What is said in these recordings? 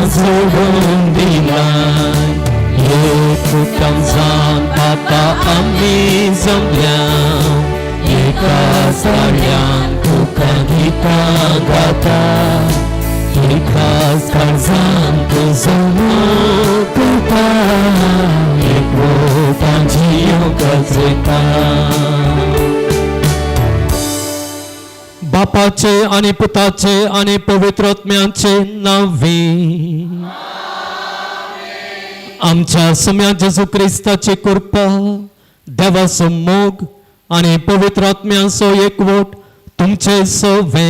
जोडून दिलाय. एकूटां जावन बाबा आमी जमल्या, एका ताळ्यान तुका गितां गाता, एकाच काळजान तुजो मोग करता, एकवटान जियोंक गजयता. बापाचे आनी पुताचे आनी पवित्र आत्म्याचे नांवे. आमच्या सुम्या जेजू क्रिस्ताची कृपा, देवाचो मोग आनी पवित्र आत्म्याचो एकवट तुमचे सवे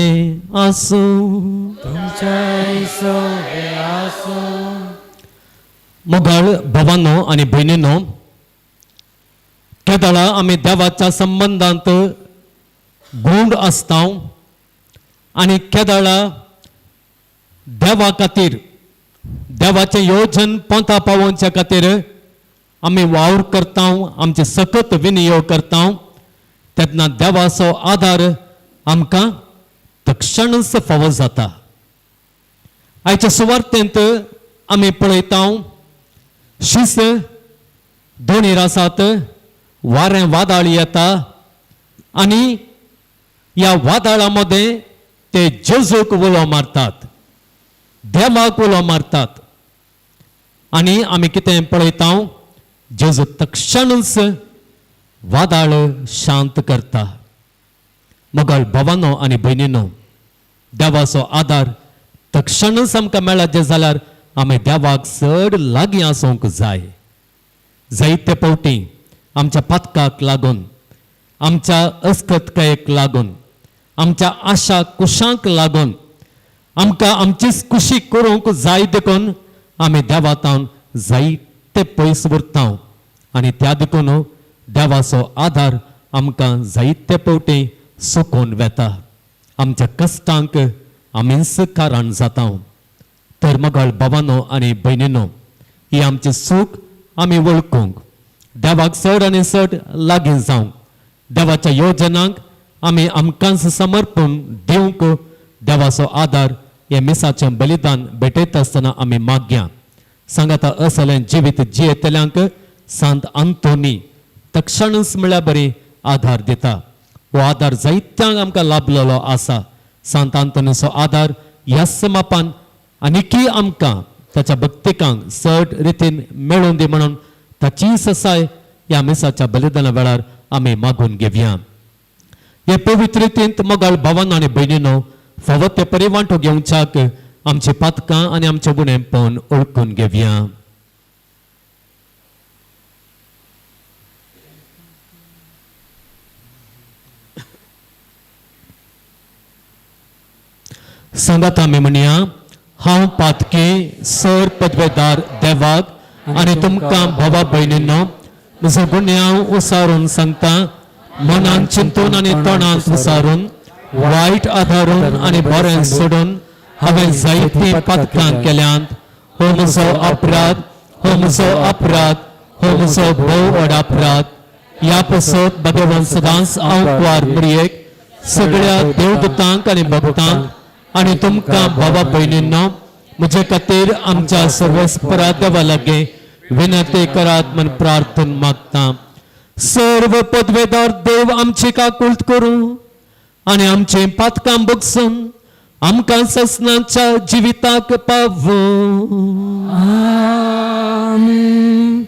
आसूं. तुमच्याय सवे आसूं. मोगाळ भावानो आनी भयणीनो, केदळा आमी देवाच्या संबंदांत गूंड आसता आनी केदळा देवा खातीर, देवाचें योजन पोंता पावोवच्या खातीर आमी वावर करता, आमचे सकत विनियोग करता, तेन्ना देवाचो आदार आमकां तक्षणच फावो जाता. आयच्या सुवार्तेंत आमी पळयता, शीस दोणीर आसात, वारें वादळ येता आनी ह्या वादळा मदें ते जेजूक उलो मारतात, देवाक उलो मारतात. आनी आमी कितें पळयता, जेजू तक्षणच वादळ शांत करता. मोगाळ भावानो आनी भयणीनो, देवाचो आदार तक्षणच आमकां मेळत जाल्यार आमी देवाक चड लागीं आसूंक जाय. जायते फावटी आमच्या पातकाक लागून, आमच्या अस्कतकायेक लागून, आमच्या आशा कुशांक लागून आमकां आमचीच कुशी करूंक जाय देखून आमी देवातावन जायते पयस उरता आनी त्या देखून देवाचो आदार आमकां जायते फावटी सुकोवन वेता. आमच्या कश्टांक आमीच कारण जाता. तर मगळ भावानो आनी भयणीनो, ही आमची सूख आमी वळखूंक, देवाक चड आनी चड लागीं जावंक, देवाच्या योजनांक आमी आमकांच समर्पण दिवंक देवाचो आदार हे मिसाचें बलिदान भेटयता आसतना आमी मागया. सांगाता असलें जिवीत जियेतल्यांक सांत आंतोनी तक्षणच म्हळ्यार बरी आदार दिता. हो आदार जायत्यांक आमकां लाभलेलो आसा. सांत आंतोनीचो आदार ह्याच मापान आनीकय आमकां ताच्या भक्तिकांक चड रितीन मेळून दी म्हणून ताची ससाय ह्या मिसाच्या बलिदाना वेळार आमी मागून घेवया. हे पवित्र रितींत मोगाळ भावान आनी भयणीनो, फावो ते परी वांटो घेवच्याक आमची पातकां आनी आमचे गुणेपण ओळखून घेवया. सांगात आमी म्हणया, हांव पातकी सर पदवेदार देवाक आनी तुमकां भावा भयणींनो म्हजो गुन्यांव उसारून सांगता. मनान चिंतून आनी तोंडांत उसारून, वायट आधारून आनी बरें सोडून हांवें जायतीं पातकां केल्यांत. हो म्हजो अपराध, हो म्हजो अपराध, हो म्हजो भोव व्हड अपराध. ह्या पसत भगवान सदांच हांव कुवार मरयेक, सगळ्या देवदूतांक आनी भक्तांक आनी तुमकां भावा भयणींनो म्हजे खातीर आमच्या सर्वेस्परा देवा लागीं विनंती करात म्हण प्रार्थन मागता. सर्व पदवेदार देव आमची काकुळट करूं आनी आमचें पातकां बगसून आमकां ससनाच्या जिविताक पावूं. आमेन.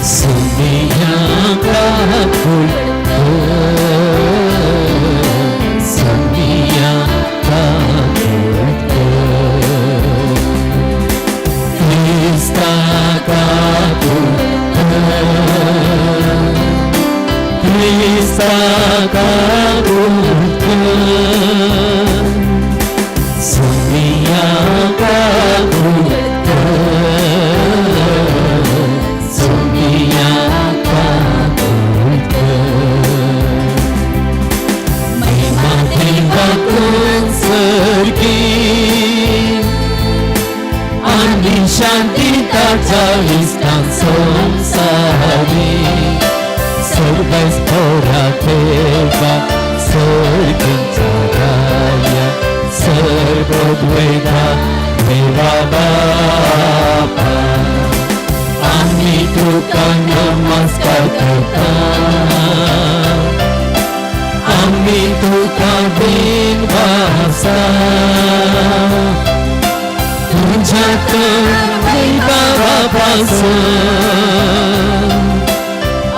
सुनिया काकुळट कर, सुनिया काकुळट कर, क्रिस्ता काकुळट कर, क्रिस्ता काकुळट कर, सुनिया काकुळट कर, सुनिया काकुळट कर. महिमा देवाक सर्गी आनी शांती ताच्या इश्टां संवसारी सर्वेस्पोरा देवा सर्गींच्या राया सर्वद्वेदा देवा बापा आमी तुका नमस्कार करता आमी तुका दिनवासा तुझ्या देवा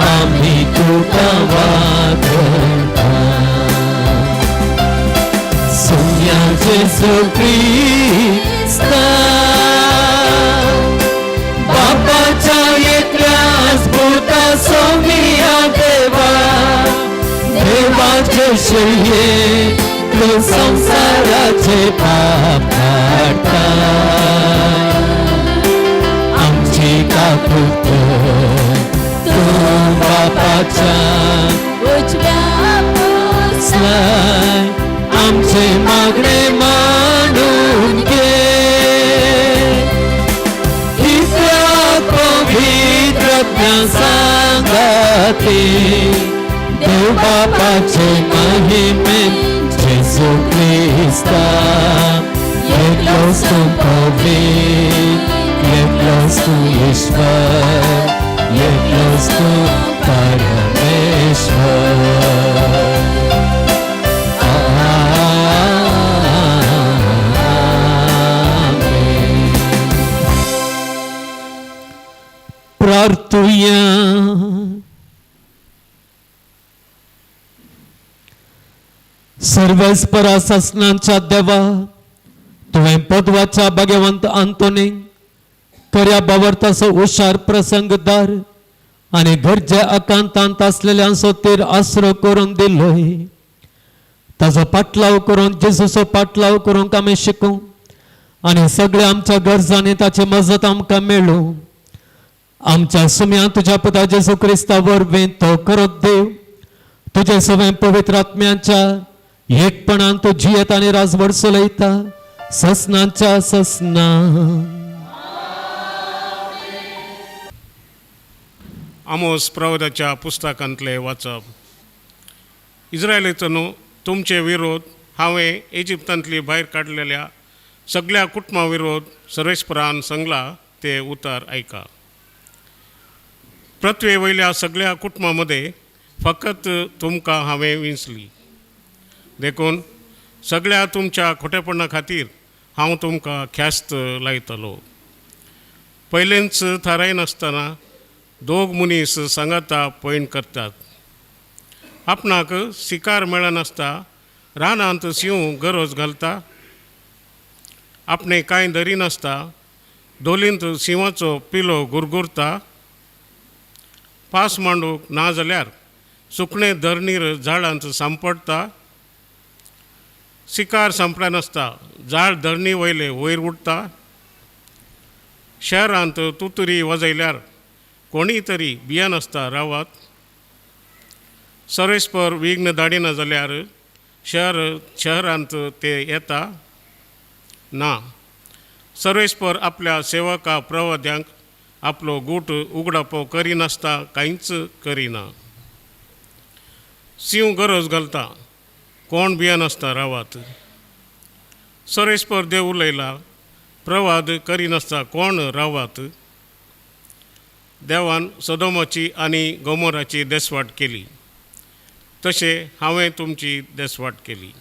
आमी तुका वागता सुन्या जेसू क्रिस्ता बापाच्या एकल्याच पुता सोमिया देवा देवाचे शये तू संसाराचे पाप काडटा आमची काकूत तू बापाच्या उजव्या स्लाय आमचे मागणे मानून घे कित्याक पवित्र सांगाती देव बापाचे महिमे जेसू क्रिस्ता एकलोच तूं पवित्र एकलोच तूं ईश्वर एकलोच तूं परमेश्वर. आमेन. प्रार्थुया. सर्वेस्परा ससनांच्या देवा तुवें पदवाच्या भाग्यवंत आंतोनी खऱ्या बावर्ताचो हुशार प्रसंगदार आनी गरजे आकांतांत आसलेल्यांचो तीर आसरो करून दिलोय. ताजो पाटलाव करून जेजूचो पाटलाव करूंक आमी शिकूं आनी सगळ्या आमच्या गरजांनी ताची मजत आमकां मेळूं. आमच्या सुम्या तुज्या पुता जेजू क्रिस्ता वरवीं तो करत देव तुजे सगळें पवित्र आत्म्याच्या एकपणान तूं जियेत आनी राजवट चलयता ससनाच्या ससना. आमोस प्रवादाच्या पुस्तकांतलें वाचप. इस्रायलीचो तुमचे विरोध हांवें इजिप्तांतली भायर काडलेल्या सगळ्या कुटुंबा विरोध सर्वेस्परान सांगला ते उतार आयका. पृथ्वे वयल्या सगळ्या कुटुंबा मदें फकत तुमकां हांवें विंचली, देखून सगळ्या तुमच्या खोटेपणा खातीर हांव तुमकां ख्यास्त लायतलो. पयलेंच थारायनासतना दोग मनीस सांगाता पयण करतात. आपणाक शिकार मेळनासता रानांत शिंव गरज घालता. आपणें कांय धरिनासता धोलींत शिंवाचो पिलो गुरगुरता. पास मांडूंक ना जाल्यार सुकणें धरणीर झाडांत सांपडटा. शिकार सांपडनासता झाड धरणी वयले वयर उडटा. शहरांत तुतुरी वाजयल्यार कोणीय तरी भियेनासता रावात. सर्वेस्पर विघ्न धाडिना जाल्यार शहरांत ते येता ना. सर्वेस्पर आपल्या सेवका प्रवाद्यांक आपलो गूट उगडापो करिनासता कांयच करिना. सिंव गरज घालता कोण भियेनासता रावात. सर्वेस्पर देव उलयला प्रवाद करिनासता कोण रावात. देवान सदोमाची आनी गोमोराची देसवाट केली तशें हांवें तुमची देसवाट केली.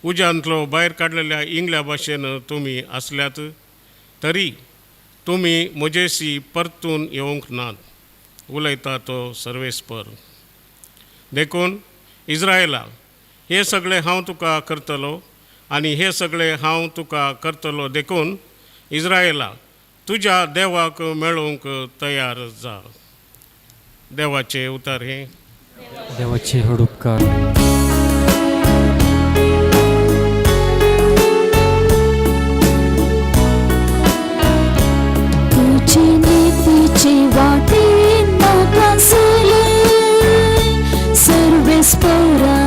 उज्यांतलो भायर काडलेल्या इंगल्या भाशेन तुमी आसल्यात तरी तुमी म्हजेशी परतून येवंक नात, उलयता तो सर्वेस्पर. देखून इस्रायला हे सगळें हांव तुका करतलो आनी हे सगळें हांव तुका करतलो. देखून इस्रायला तुज्या देवाक मेळोवंक तयार जा. देवाचे उतर हें. देवाचे व्हड उपकार. तुजी नीतीची वाटेन म्हाका चलय सर्वेस्परा.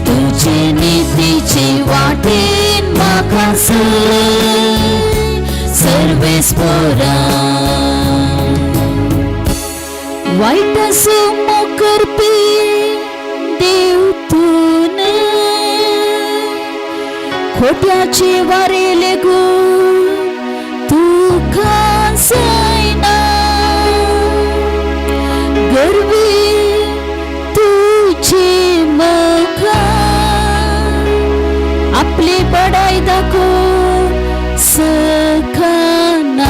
तुजे नीतीची वाटेन म्हाका चलय सर्वेस्परा. सर्वेस्पोरा. वायटाचो मोग करपी देव तूं न्हय, खोट्याचे वारे लेगून तुका जायना. गर्वी तुझे मुखार आपली बडाय दाखोवंक सकना.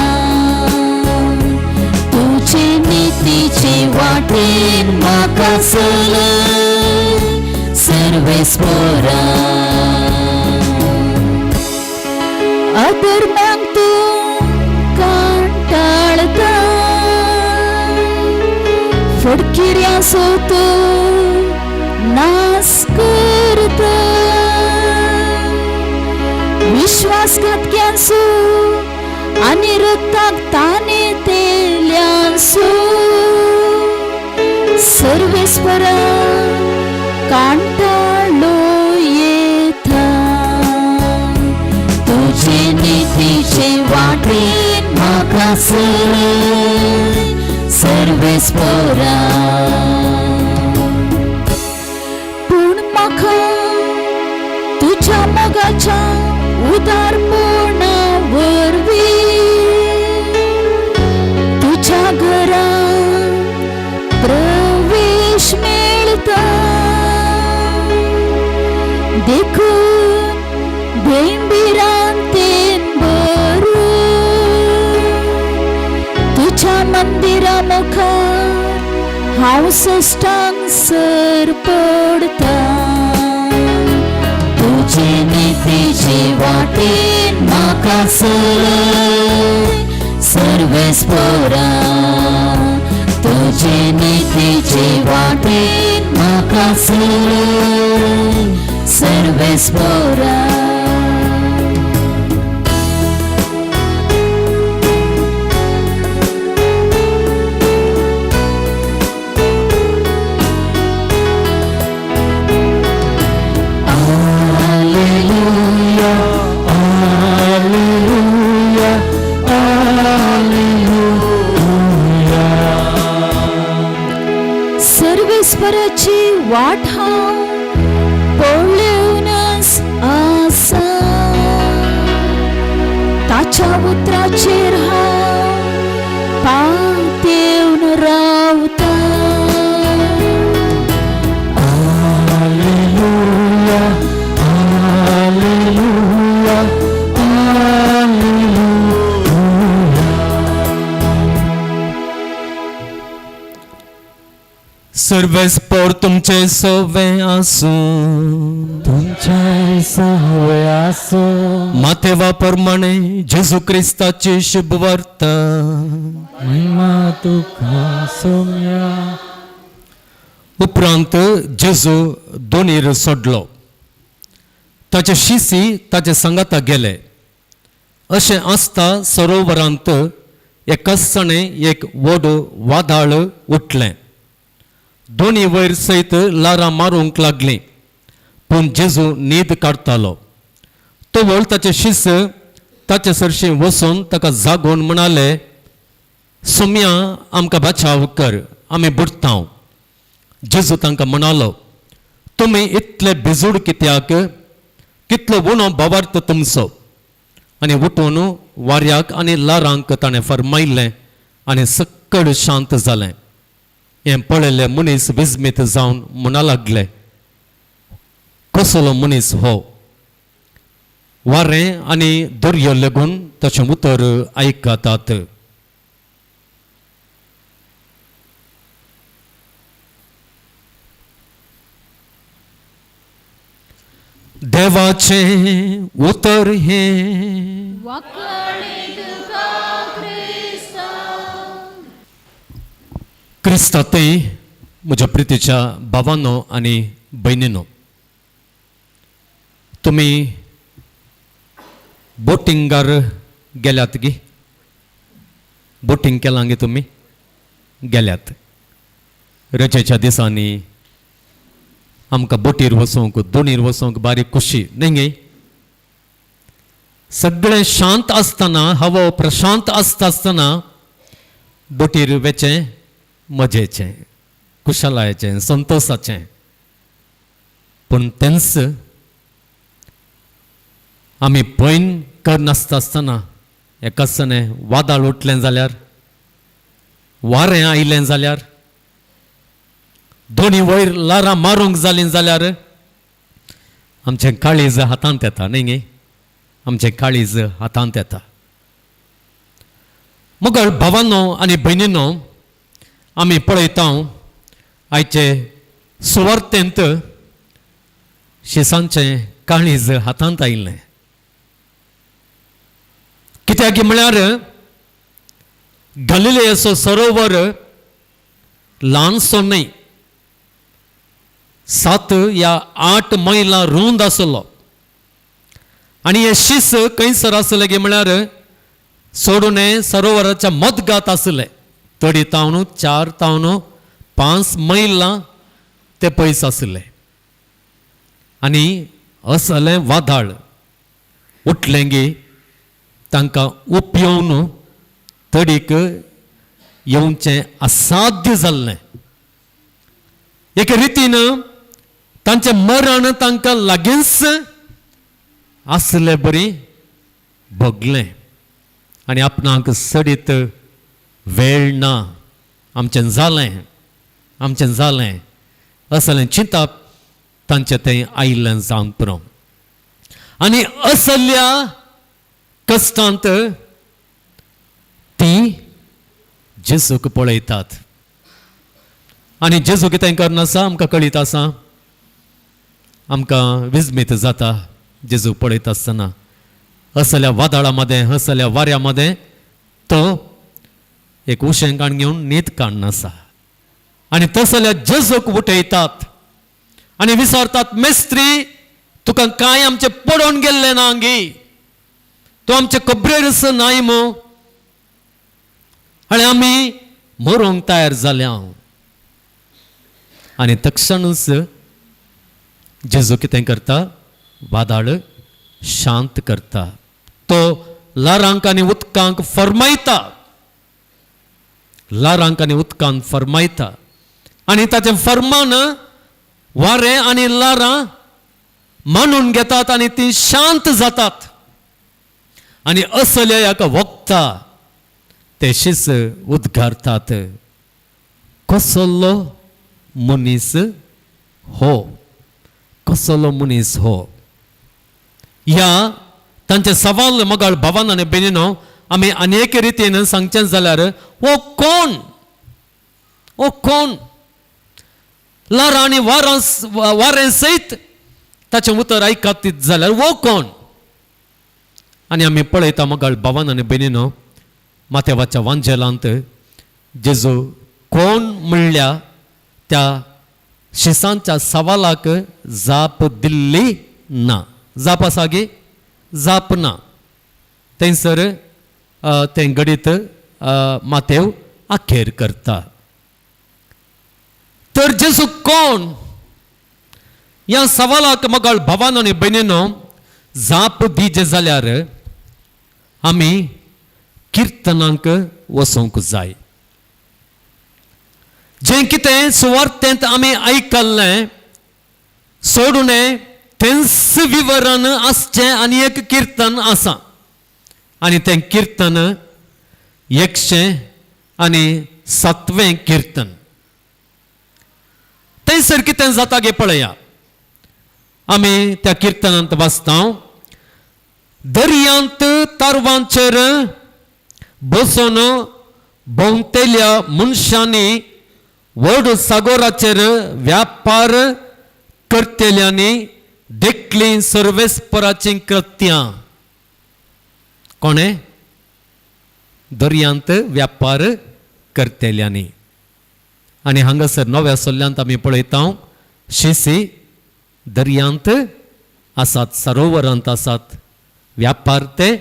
तुझे नितीचे वाटेन म्हाका चलय सर्वेस्पोरा. अधर्माक तूं कांटाळता, फटकिऱ्यांचो तूं नाश करता. विश्वासघातक्यांचो आनी रक्ताक ताने तेल्यांचो सर्वेस्परा कांटाळो येता. तुझे नितीचे वाटेन म्हाका चलय सर्वेस्पोरा. पूण म्हाका तुज्या मोगाच्या उदारपणा वरवीं तुज्या घरा प्रवेश मेळता. देखून भिरांतेन भरून तुज्या मंदिरा मुखार हांव सश्टांग सर पडता. तुझे नितीचे वाटेन म्हाका चलय सर्वेस्पोरा. तुझे नितीचे वाटेन म्हाका चलय सर्वेस्पोरा. Alleluia, Alleluia, Alleluia. सर्वेस्पराची वाट हांव पळोवनच आसा, ताच्या उतराचेर हांव पातेवन रावता. Alleluia, Alleluia, Alleluia. सर्वेस्पोर तुमचे सवे आसूं. तुमच्या सहावे आसो. माथेवा प्रमाणे जेजू क्रिस्ताची शुभवार्ता. महिमा तुका सोम्या. उपरांत जेजू दोनीर सोडलो. ताचे शिसी ताचे सांगाता गेले. अशें आसता सरोवरांत एकाच एक व्हड वादळ उठलें. दोनी वयर सयत ल्हारां मारूंक लागलीं, पूण जेजू न्हीद काडटालो. तो व्हड ताचे शिस ताचे सरशीं वचून ताका जागोवन म्हणाले, सोम्या, आमकां बचाव कर, आमी बुडटा. जेजू तांकां म्हणालो, तुमी इतले भिजूड कित्याक? कितलो उणो भावार्थ तुमचो? आनी उठून वाऱ्याक आनी ल्हारांक ताणें फरमायलें आनी सक्कड शांत जालें. हें पळयल्ले मनीस विस्मीत जावन म्हणा लागले, कसलो मनीस हो? वारें आनी दर्यो लेगून ताचें उतर आयकतात. देवाचें उतर हें. क्रिस्तांतय म्हज्या प्रितीच्या भावांनो आनी भयणीनो, तुमी बोटिंगार गेल्यात गी? बोटींग केलां गे तुमी? गेल्यात. रजेच्या दिसांनी आमकां बोटीर वचूंक, दोणीर वचूंक बारीक खुशी न्ही गे? सगळें शांत आसतना, हवो प्रशांत आसता आसतना बोटीर वेचें मजेचें, कुशलायेचें, संतोसाचें. पूण तेंच आमी पयन करनासता आसतना एकासने वादळ उठलें जाल्यार, वारें आयलें जाल्यार, दोनी वयर लारां मारूंक जालीं जाल्यार आमचें काळीज हातांत येता न्ही गे, आमचें काळीज हातांत येता. मगर भावानो आनी भयणीनो, आमी पळयता आयचे सुवार्तेंत शिसांचें काळीज हातांत आयिल्लें. कित्याक म्हळ्यार गलिलेयाचो सरोवर ल्हानसो न्हय, 7 या 8 मैलां रूंद आसलो. आनी हे शीस खंयसर आसले गे म्हळ्यार सोडून सरोवराच्या मदगात आसले, तडी तावन 4 तावन 5 मैलां ते पयस आसले. आनी असलें वादळ उठलें गे तांकां उपयोवन तडीक येवचें असाध्य जाल्लें. एके रितीन तांचें मरण तांकां लागींच आसले बरी भोगलें. आनी आपणाक सडीत वेळ ना, आमचें जालें, आमचें जालें असलें चिंतप तांचें तें आयिल्लें जावन पुरो. आनी असल्या कश्टांत ती जेजूक पळयतात. आनी जेजू कितें करना आसा आमकां कळीत आसा, आमकां विजमीत जाता जेजू पळयता आसतना. असल्या वादळा मदें, असल्या वाऱ्या मदें तो एक उशें काण घेवन न्हीद काडना आसा. आनी तसल्या जेजूक उठयतात आनी विचारतात, मेस्त्री तुका कांय आमचें पडोवन गेल्लें ना गे, तूं आमचे खबरेर नाय मू, आनी आमी मरोंक तयार जाल्या. आनी तक्षणूच जेजू कितें करता, वादळ शांत करता. तो लारांक आनी उदकांक फरमायता, लारांक आनी उदकांक फरमायता. आनी ताचें फरमान वारें आनी लारां मानून घेतात आनी ती शांत जातात. आनी असल्या एका वखता ते शीस उद्गारतात, कसलो मनीस हो, कसलो मनीस हो. ह्या तांचे सवाल मगाळ भावान आनी भयणीनो आमी आनी एक रितीन सांगचें जाल्यार हो कोण, हो कोण लारां आनी वारें सयत ताचें उतर आयकत जाल्यार हो कोण. आनी आमी पळयता मगाळ भावान आनी भयणीनो माथ्यावाच्या वांजेलांत जेजू कोण म्हणल्या त्या शिसांच्या सवालाक जाप दिल्ली ना. जाप आसा गे, जाप ना. थंयसर तें घडीत मातेव अखेर करता. तर जेजू कोण ह्या सवालाक मगाळ भावान आनी भयणीनो जाप दिजे जाल्यार आमी किर्तनांक वचूंक जाय. जें कितें सुवार्थेंत आमी आयकल्लें सोडून तेंच विवरण आसचें आनी एक किर्तन आसा. आनी तें किर्तन 107वें किर्तन. थंयसर कितें जाता गे पळया, आमी त्या किर्तनांत वाचता, दर्यांत तारवांचेर बसून भोंवतेल्या मनशांनी व्हड सागोराचेर व्यापार करतेल्यांनी देखली सर्वेस्पराचीं कृत्यां. कोणें? दर्यांत व्यापार करतेल्यांनी. आनी हांगासर नव्या सल्ल्यांत आमी पळयता शिसी दर्यांत आसात, सरोवरांत आसात, व्यापार ते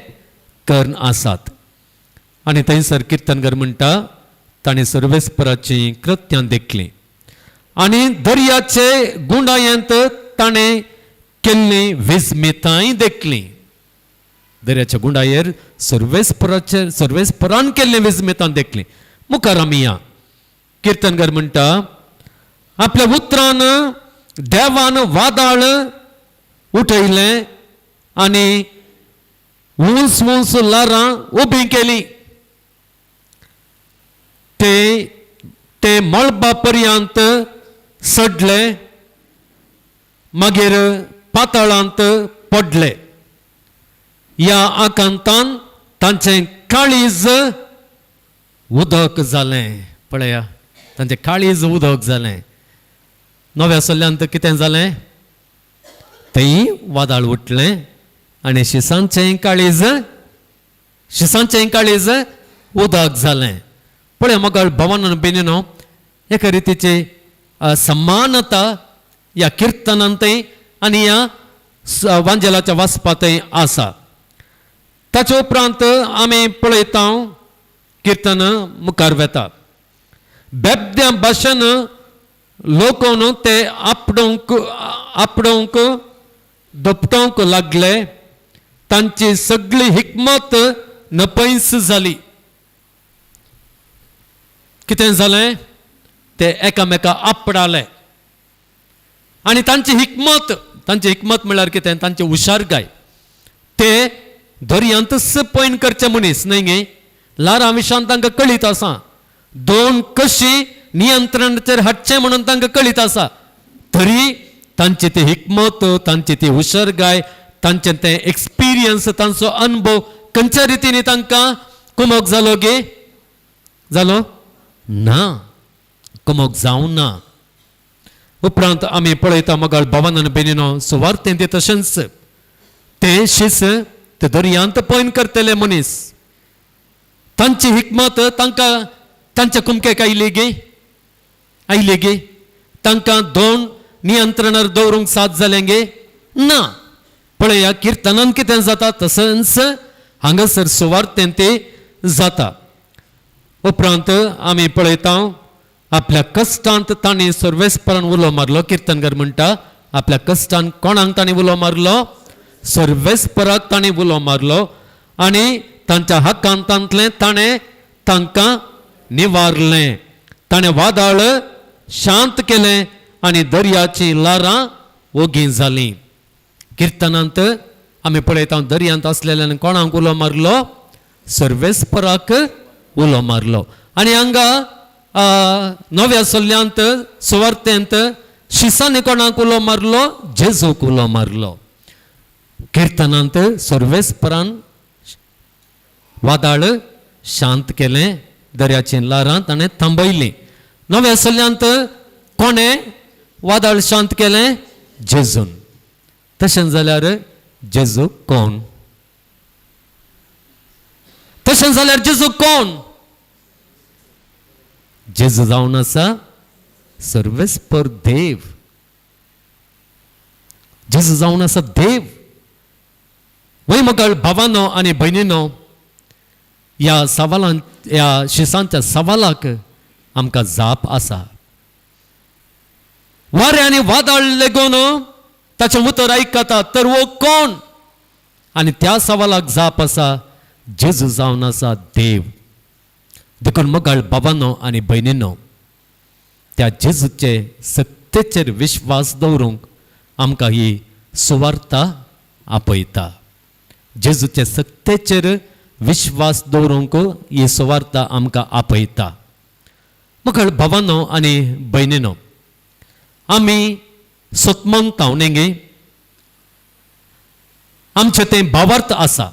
करून आसात. आनी थंयसर किर्तनगर म्हणटा ताणें सर्वेस्पराचीं कृत्यां देखलीं आनी दर्याचे गुंडायेंत ताणें केल्लीं विस्मितांय देखलीं. दर्याच्या गुंडायेर सर्वेस्पराचेर सर्वेस्परान केल्लें विस्मितान देखलें. मुखार आमी या किर्तनगर म्हणटा आपल्या उतरान देवान वादळ उठयलें आनी उंच उंच ल्हारां उबीं केलीं. ते ते मळबा पर्यंत सडले, मागीर पातळांत पडले. ह्या आकांतान तांचें काळीज उदक जालें. पळया, तांचें काळीज उदक जालें. नव्या सल्ल्यांत कितें जालें? थंय वादळ उठलें आनी शिसांचें काळीज शिसांचें काळीज उदक जालें. पळय मगळ भवान बेनीनो, एका रितीची समानता ह्या किर्तनांतय आनी ह्या वांजेलाच्या वाचपांतय आसा. ताचे उपरांत आमी पळयता किर्तन मुखार वेता. बेबद्या भाशेन लोकोन ते आपडोवंक आपडोवंक दपटोवंक लागले. तांची सगळी हिकमत नपैस जाली. कितें जालें? ते एकामेका आपडाले आनी तांची हिकमत, तांची हिकमत म्हणल्यार कितें? तांची हुशारकाय. ते दर्यांतच पयण करचे मनीस न्हय गे. ल्हारां विशान तांकां कळीत आसा, दोन कशी नियंत्रणाचेर हाडचें म्हणून तांकां कळीत आसा. तरी तांची ती हिकमत, तांची ती हुशारकाय, तांचें तें एक्सपिरियन्स, तांचो अनुभव खंयच्या रितीन तांकां कुमोक जालो गे? जालो ना, कुमोक जावं ना. उपरांत आमी पळयता मगळ भवान आनी बेनीनो सुवार्थें ते तशेंच ते शीस ते दर्यांत पयन करतले मनीस. तांची हिकमत तांकां तांच्या कुमकेक आयली गे? आयली गे? तांकां दोन नियंत्रणार दवरूंक साथ जालें गे? ना. पळया किर्तनान कितें जाता तशेंच हांगासर सुवार्थें ते जाता. उपरांत आमी पळयता आपल्या कश्टांत तांणी सर्वेस्परान उलो मारलो. किर्तनकार म्हणटा आपल्या कश्टान कोणाक तांणी उलो मारलो? सर्वेस्पराक तांणी उलो मारलो आनी तांच्या हक्कांतांतलें ताणें तांकां निवारलें. ताणें वादळ शांत केलें आनी दर्याचीं ल्हारां ओगी जालीं. किर्तनांत आमी पळयता दर्यांत आसलेल्यान कोणाक उलो मारलो? सर्वेस्पराक उलो मारलो. आनी हांगा नव्या सल्ल्यांत सुवार्थेंत शिसांनी कोणाक उलो मारलो? जेजूक उलो मारलो. किर्तनांत सर्वेस्परान वादळ शांत केलें, दर्याचीं ल्हारां ताणें थांबयलीं. नव्या सल्ल्यांत कोणें वादळ शांत केलें? जेजून. तशें जाल्यार जेजू कोण? तशें जाल्यार जेजू कोण? जेजू जावन आसा सर्वेस्पर देव. जेजू जावन आसा देव. वय मगळ भावानो आनी भयणीनो, ह्या सवालान ह्या शिसांच्या सवालाक आमकां जाप आसा. वारें आनी वादळ लेगून ताचें उतर आयकता तर हो कोण? आनी त्या सवालाक जाप आसा जेजू जावन आसा देव. देखून मगळ बाबानो आनी भयणीनो, त्या जेजूचे सत्तेचेर विश्वास दवरूंक आमकां ही सुवार्ता आपयता. जेजूचे सत्तेचेर विश्वास दवरूंक ही सुवार्ता आमकां आपयता. मगळ भावानो आनी भयणीनो, आमी सतमंता न्ही गे? आमचें तें भावार्थ आसा.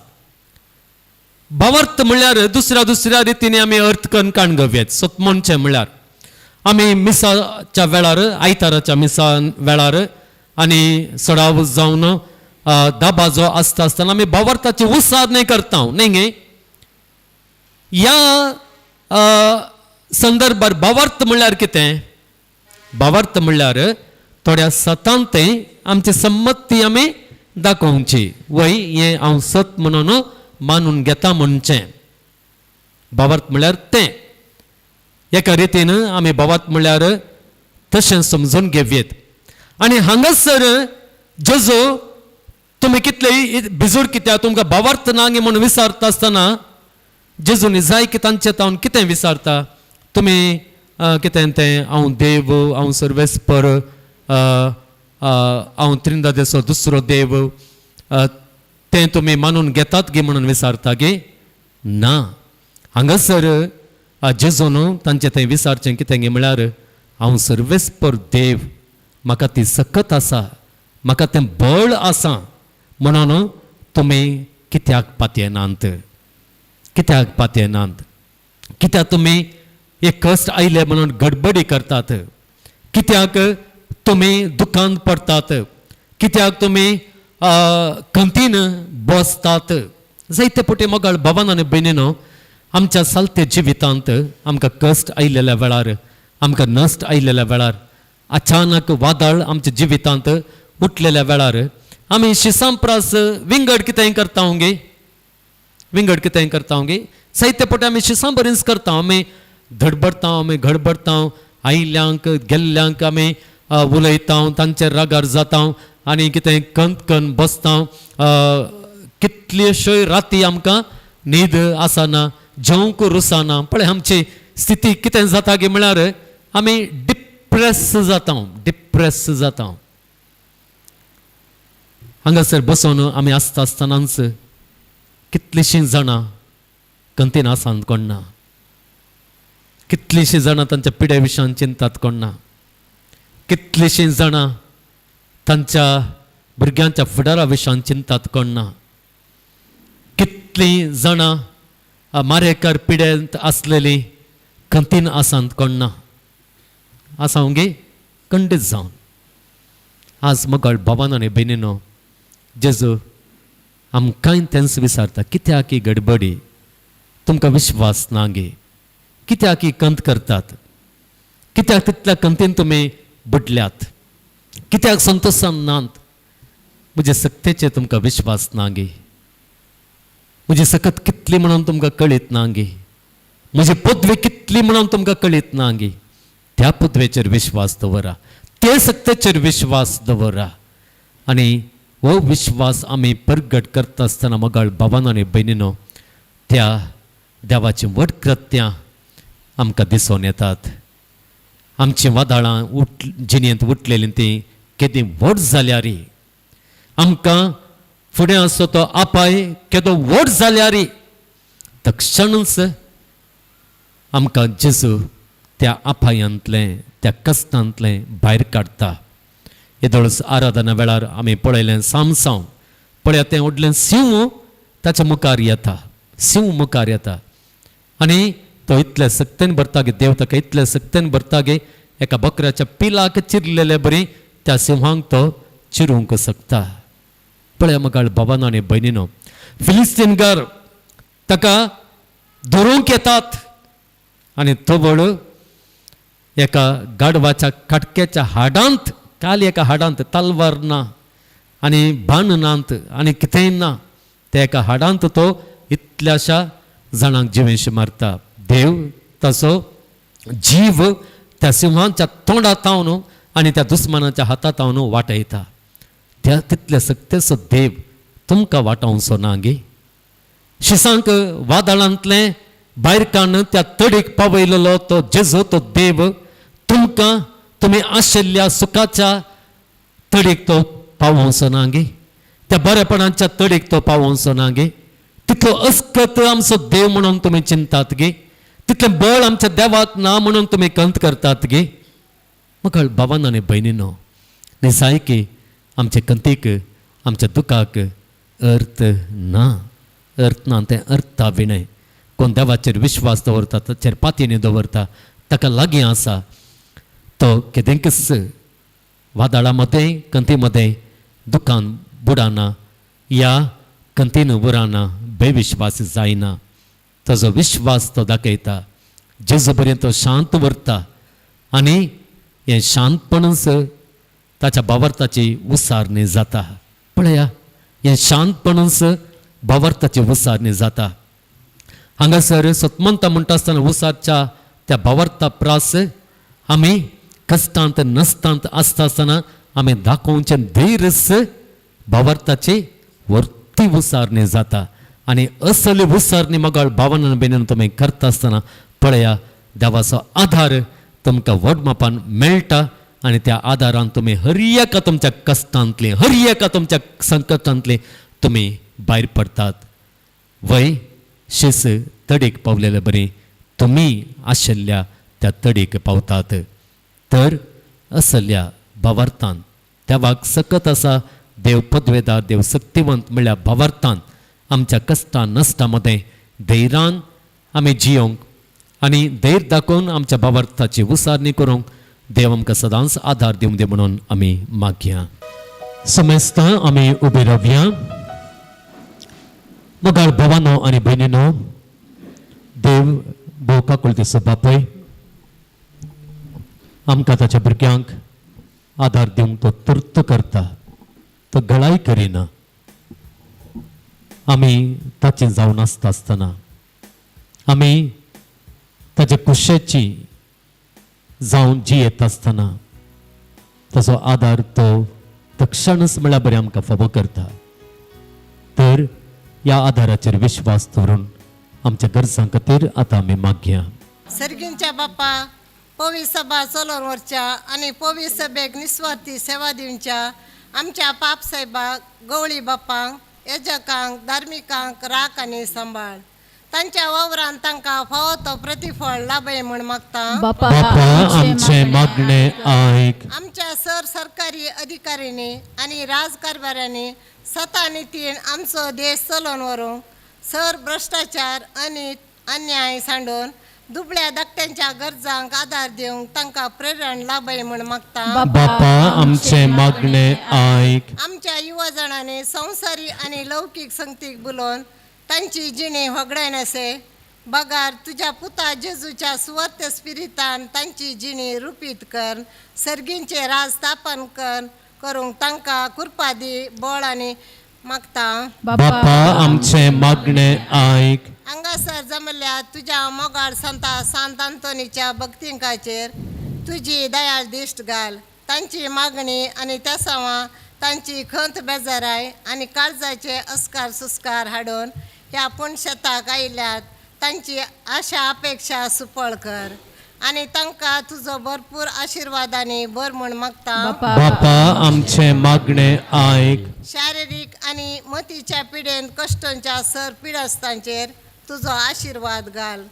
भावार्थ म्हणल्यार दुसऱ्या दुसऱ्या रितीन आमी अर्थ करून काण घेवयेत. सतमोनचें म्हणल्यार आमी मिसाच्या वेळार, आयताराच्या मिसा वेळार आनी सडाव जावन दाबाजो आसता आसतना आमी भावार्थाची उसार न्हय करता न्ही गे? ह्या संदर्भार भावार्थ म्हणल्यार कितें? भावार्थ म्हणल्यार थोड्या सतांत आमची संमती आमी दाखोवची. वय हें हांव सत म्हणून मानून घेता म्हणचें भावार्थ म्हणल्यार तें. एका रितीन आमी भावार्थ म्हणल्यार तशें समजून घेवयेत. आनी हांगासर जेजू तुमी कितले भिजूड कित्याक, तुमकां भावार्थ ना गे म्हणून विचारता आसतना जेजून जाय की तांचे तावन कितें विचारता, तुमी कितें तें हांव देव, हांव सर्वेस्पर, हांव त्रिंदादेचो दुसरो देव, तें तुमी मानून घेतात गे म्हणून विचारता गे ना. हांगासर जेजून तांचें थंय विचारचें कितें गे म्हळ्यार हांव सर्वेस्पर देव, म्हाका ती सकत आसा, म्हाका तें बळ आसा, म्हणून तुमी कित्याक पातयेनात, कित्याक पातयेनात, कित्याक तुमी एक कश्ट आयले म्हणून गडबडी करतात, कित्याक तुमी दुकान पडटात, कित्याक तुमी खंतीन बसतात. जायते पटी मोगाळ भावान आनी भयणीनो, आमच्या सालत्या जिवितांत आमकां कश्ट आयिल्ल्या वेळार, आमकां नश्ट आयिल्ल्या वेळार, अचानक वादळ आमच्या जिवितांत उठलेल्या वेळार आमी शिसांप्रास विंगड कितेंय करता गे, विंगड कितेंय करता गे. जायते पटी आमी शिसां बरींच करता, आमी धडबडटा, आमी घडबडटा, आयिल्ल्यांक गेल्ल्यांक आमी उलयता, तांचे रागार जाता आनी कितें कंत कन बसता. कितल्योश्यो राती आमकां न्हीद आसना, जेवंक रुसना. पळय आमची स्थिती कितें जाता गे म्हळ्यार आमी डिप्रेस जाता, डिप्रेस जाता. हांगासर बसोन आमी आसता आसतनाच कितलींशीं जाणां कंतीन आसान कोण ना, कितलींशीं जाणां तांच्या पिड्या विशयान चिंतात कोण ना, कितलींशीं जाणां तांच्या भुरग्यांच्या फुडारा विशयान चिंतात कोण ना, कितलीं जाणां मारेकार पिड्यांत आसलेलीं खंतीन आसांत कोण ना, आसा गे खंडीत जावन. आज मोगाळ भावान आनी भयणीनो, जेजू आमकांय तेंच विचारता, कित्याक ही गडबडी, तुमकां विश्वास ना गे, कित्याक ही कंत करतात, कित्याक तितल्या कंतीन तुमी बुडल्यात, कित्याक संतोशान नात, म्हजे सक्तेचेर तुमकां विश्वास ना गे, म्हजी सकत कितली म्हणून तुमकां कळीत ना गे, म्हजी पदवी कितली म्हणून तुमकां कळीत ना गे, त्या पदवेचेर विश्वास दवरा, ते सक्तेचेर विश्वास दवरा. आनी हो विश्वास आमी परगट करता आसतना मोगाळ भावान आनी भयणीनो, त्या देवाचीं व्हड कृत्यां आमकां दिसून येतात. आमचीं वादळां जिणेंत उठलेलीं तीं केदीं व्हड जाल्यार, आमकां फुडें आसो तो आपाय केदो व्हड जाल्यार, तक्षणूच आमकां जेजू त्या आपायांतलें, त्या कश्टांतलें भायर काडटा. येदोळच आराधना वेळार आमी पळयलें सामसांव, पळया तें व्हडलें सिंव ताच्या मुखार येता, सिंव मुखार येता आनी तो इतले सक्तेन भरता गे, देव ताका इतले सक्तेन भरता गे, एका बकऱ्याच्या पिलाक चिरलेले बरी त्या सिंहांक तो चिरूंक शकता. पळया मोगाळ भावानो आनी भयणीनो, फिलिस्तीनकार ताका धरूंक येतात आनी तवळ एका गाडवाच्या काटक्याच्या हाडांत, काल एका हाडांत तलवार ना आनी बाण नात आनी कितेंय ना, त्या एका हाडांत तो इतल्याशा जाणांक जिवेशी मारता. देव ताचो जीव त्या सिंहांच्या तोंडात तावन आनी त्या दुस्मानाच्या हातात तावन वाटयता. त्या तितल्या सक्तेचो देव तुमकां वाटावचो ना गे. शिसांक वादळांतलें भायर काडून त्या तडीक पावयलेलो तो जेजू, तो देव तुमकां तुमी आशिल्ल्या सुखाच्या तडीक तो पावोवचो ना गे, त्या बरेपणाच्या तडीक तो पावोवचो ना गे. तितलो अस्कत आमचो देव म्हणून तुमी चिंतात गे, तितलें बळ आमच्या देवाक ना म्हणून तुमी कंत करतात गे. मोगाळ भावान आनी भयणीनो, निजायकी आमचे कंतीक, आमच्या दुखाक अर्थ ना, अर्थ ना, तें अर्था विणें. कोण देवाचेर विश्वास दवरता, ताचेर पातयेनी दवरता, ताका लागीं आसा, तो केदेंकच वादळा मदें, कंती मदें दुखान बुडाना या कंतीन उराना, बेविश्वास जायना. ताजो विश्वास तो दाखयता. जेजू पर्यंत तो शांत उरता आनी हें शांतपणच ताच्या भावार्थाची उसारणी जाता. पळया, हें शांतपणच भावार्थाची उसारणी जाता. हांगासर सतमंता म्हणटा आसतना उसारच्या त्या भावार्था प्रास आमी कश्टांत नसतांत आसता आसतना आमी दाखोवचें धैर्य भावार्थाची वर्ती उसारणी जाता. आनी असली उसारणी मगाळ भावना बेनीन तुमी करता आसतना पळया देवाचो आधार तुमकां व्हड मापान मेळटा आनी त्या आदारान तुमी हर एका तुमच्या कश्टांतली, हर एका तुमच्या संकटांतली तुमी भायर पडटात. वय शीस तडीक पावलेले बरी तुमी आशिल्ल्या त्या तडीक पावतात. तर असल्या भावार्थान देवाक सकत आसा, देव पदवेदार, देव शक्तिवंत म्हणल्यार भावार्थान आमच्या कश्टां नश्टां मदें धैर्यान आमी जियोंक आनी धैर्य दाखोवन आमच्या भावार्थाची उसारणी करूंक देव आमकां सदांच आदार दिवंक दी म्हणून आमी मागया. समेस्तां आमी उबे रावया. मोगाळ भावानो आनी भयणीनो, देव भोव काकुळतेचो बापूय आमकां ताच्या भुरग्यांक आदार दिवंक तो तुर्त करता, तो गळाय करिना. आमी ताचें जावन आसता आसतना, आमी ताचे कुशेची जावन जियेत आसतना ताचो आदार तो तक्षणच म्हळ्यार बरें आमकां फावो करता. तर ह्या आदाराचेर विश्वास दवरून आमच्या गरजां खातीर आतां आमी मागया. सर्गींच्या बापा, पवी सभा चलोवन व्हरच्या आनी पवी सभेक निस्वार्थी सेवा दिवच्या आमच्या पाप साहेबाक, गवळी बापांक, यजकांक, धार्मिकांक राख आनी सांबाळ. तांच्या वावरान तांकां फावो तो प्रतिफळ लाभय म्हूण मागता. बापा आमचें मागणें आयक. आमच्या सर सरकारी अधिकाऱ्यांनी आनी राजकारभाऱ्यांनी सता नितीन आमचो देश चलोवन व्हरूंक सर भ्रश्टाचार आनी अन्याय सांडून दुबळ्या धाकट्यांच्या गरजांक आदार दिवंक तांकां प्रेरण लाभय म्हूण मागता. बापा आमचें मागणें आयक. आमच्या युवा जाणांनी संवसारी आनी लौकीक संगतीक बोलोवन तांची जिणी होगडायनासे बगार तुज्या पुता जेजूच्या सुवर्त स्पिरितान तांची जिणी रुपीत कर, सर्गींचे राज स्थापन कर करूंक तांकां कृपा दी बळ आनी मागता. बापा आमचें मागणें आयक. हांगासर जमल्या तुज्या मोगाळ संता सांत आंतोनीच्या भक्तिंकाचेर तुजी दयाळ दिश्ट घाल. तांची मागणी आनी तेसावां तांची खंत बेजाराय आनी काळजाचे अस्कार सुस्कार हाडून ह्या पुणशेताक आयल्यात तांची आशा अपेक्षा सुफळ कर आनी तांकां तुजो भरपूर आशिर्वादांनी भर म्हूण मागता. बापा आमचें मागणें आयक. शारिरीक आनी मतीच्या पिडेन कश्टांच्या सर पिडस्तांचेर तुजो आशिर्वाद घाल.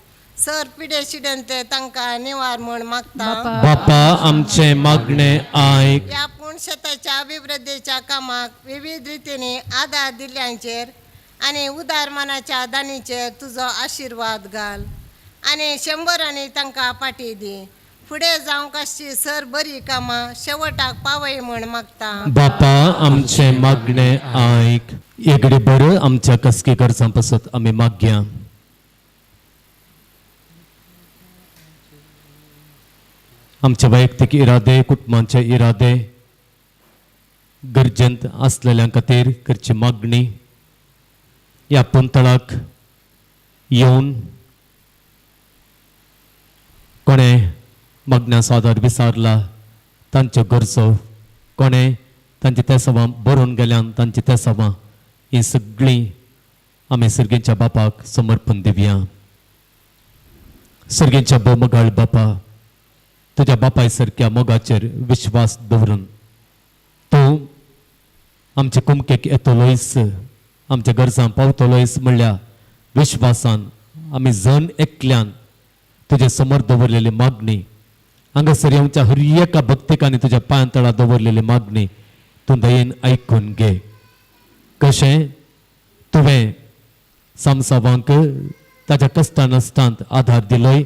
सर पिडे शिडेन ते तांकां निवार म्हूण मागता. बापा आमचें मागणें आयक. ह्या पुणशेताच्या अभिवृद्धीच्या कामाक विविध रितींनी आदार दिल्ल्यांचेर आनी उदार मनाच्या दानीचेर तुजो आशिर्वाद घाल आनी शंबरांनी तांकां पाटी दी. फुडें जावंक आसची सर बरी कामां शेवटाक पावय म्हूण मागता. बापा आमचें मागणें आयक. एगडे बरं आमच्या कसकी गरजां पासत आमी मागया. आमचे वैयक्तीक इरादे, कुटुंबांचे इरादे, गरजेंत आसलेल्यां खातीर करची मागणी ह्या पंतळाक येवन कोणें मागण्याचो आदार विसारला तांच्यो गरजो, कोणें तांची तेसावां बरोवन गेल्यान तांची तेसावां, हीं सगळीं आमी सर्गेच्या बापाक समर्पण दिवया. सर्गेच्या भोवमगाळ बापा, तुज्या बापाय सारक्या मोगाचेर विश्वास दवरून तूं आमचे कुमकेक येतलोयस, आमच्या गरजां पावतलोयस म्हणल्या विश्वासान आमी जण एकल्यान तुजे समोर दवरलेली मागणी, हांगासर येवच्या हर एका भक्तिकांनी तुज्या पांयां तळा दवरलेली मागणी तूं दयेन आयकून घे. कशें तुवें सामसावांक ताच्या कश्टां नश्टांत आदार दिलोय,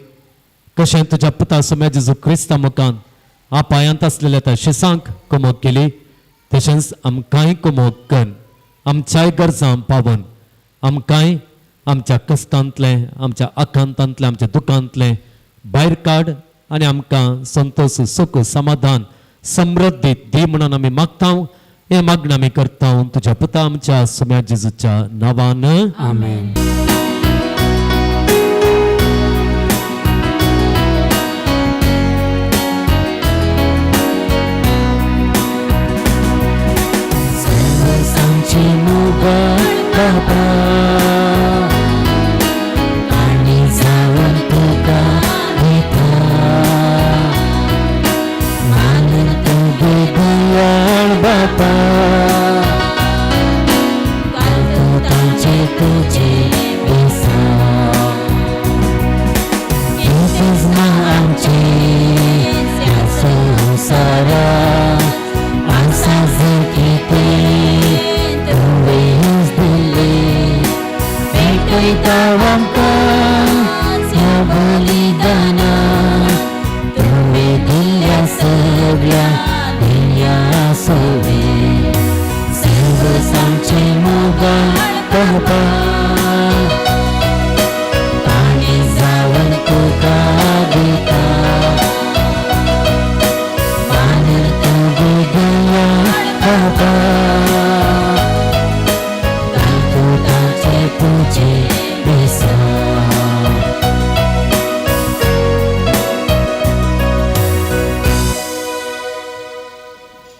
कशें तुज्या पुता सोम्या जेजू क्रिस्ता मुखान आपायांत आसलेल्या त्या शिसांक कुमोक केली, तशेंच आमकांय कुमोक कर, आमच्याय गरजां पावन आमकांय आमच्या कश्टांतलें, आमच्या आकांतांतलें, आमच्या दुकांतलें भायर काड आनी आमकां संतोश, सुख, समाधान, समृद्धी दी म्हणून आमी मागता. हें मागणें आमी करता तुज्या पुता आमच्या सोम्या जेजूच्या नांवान. आमेन. सांची मुगा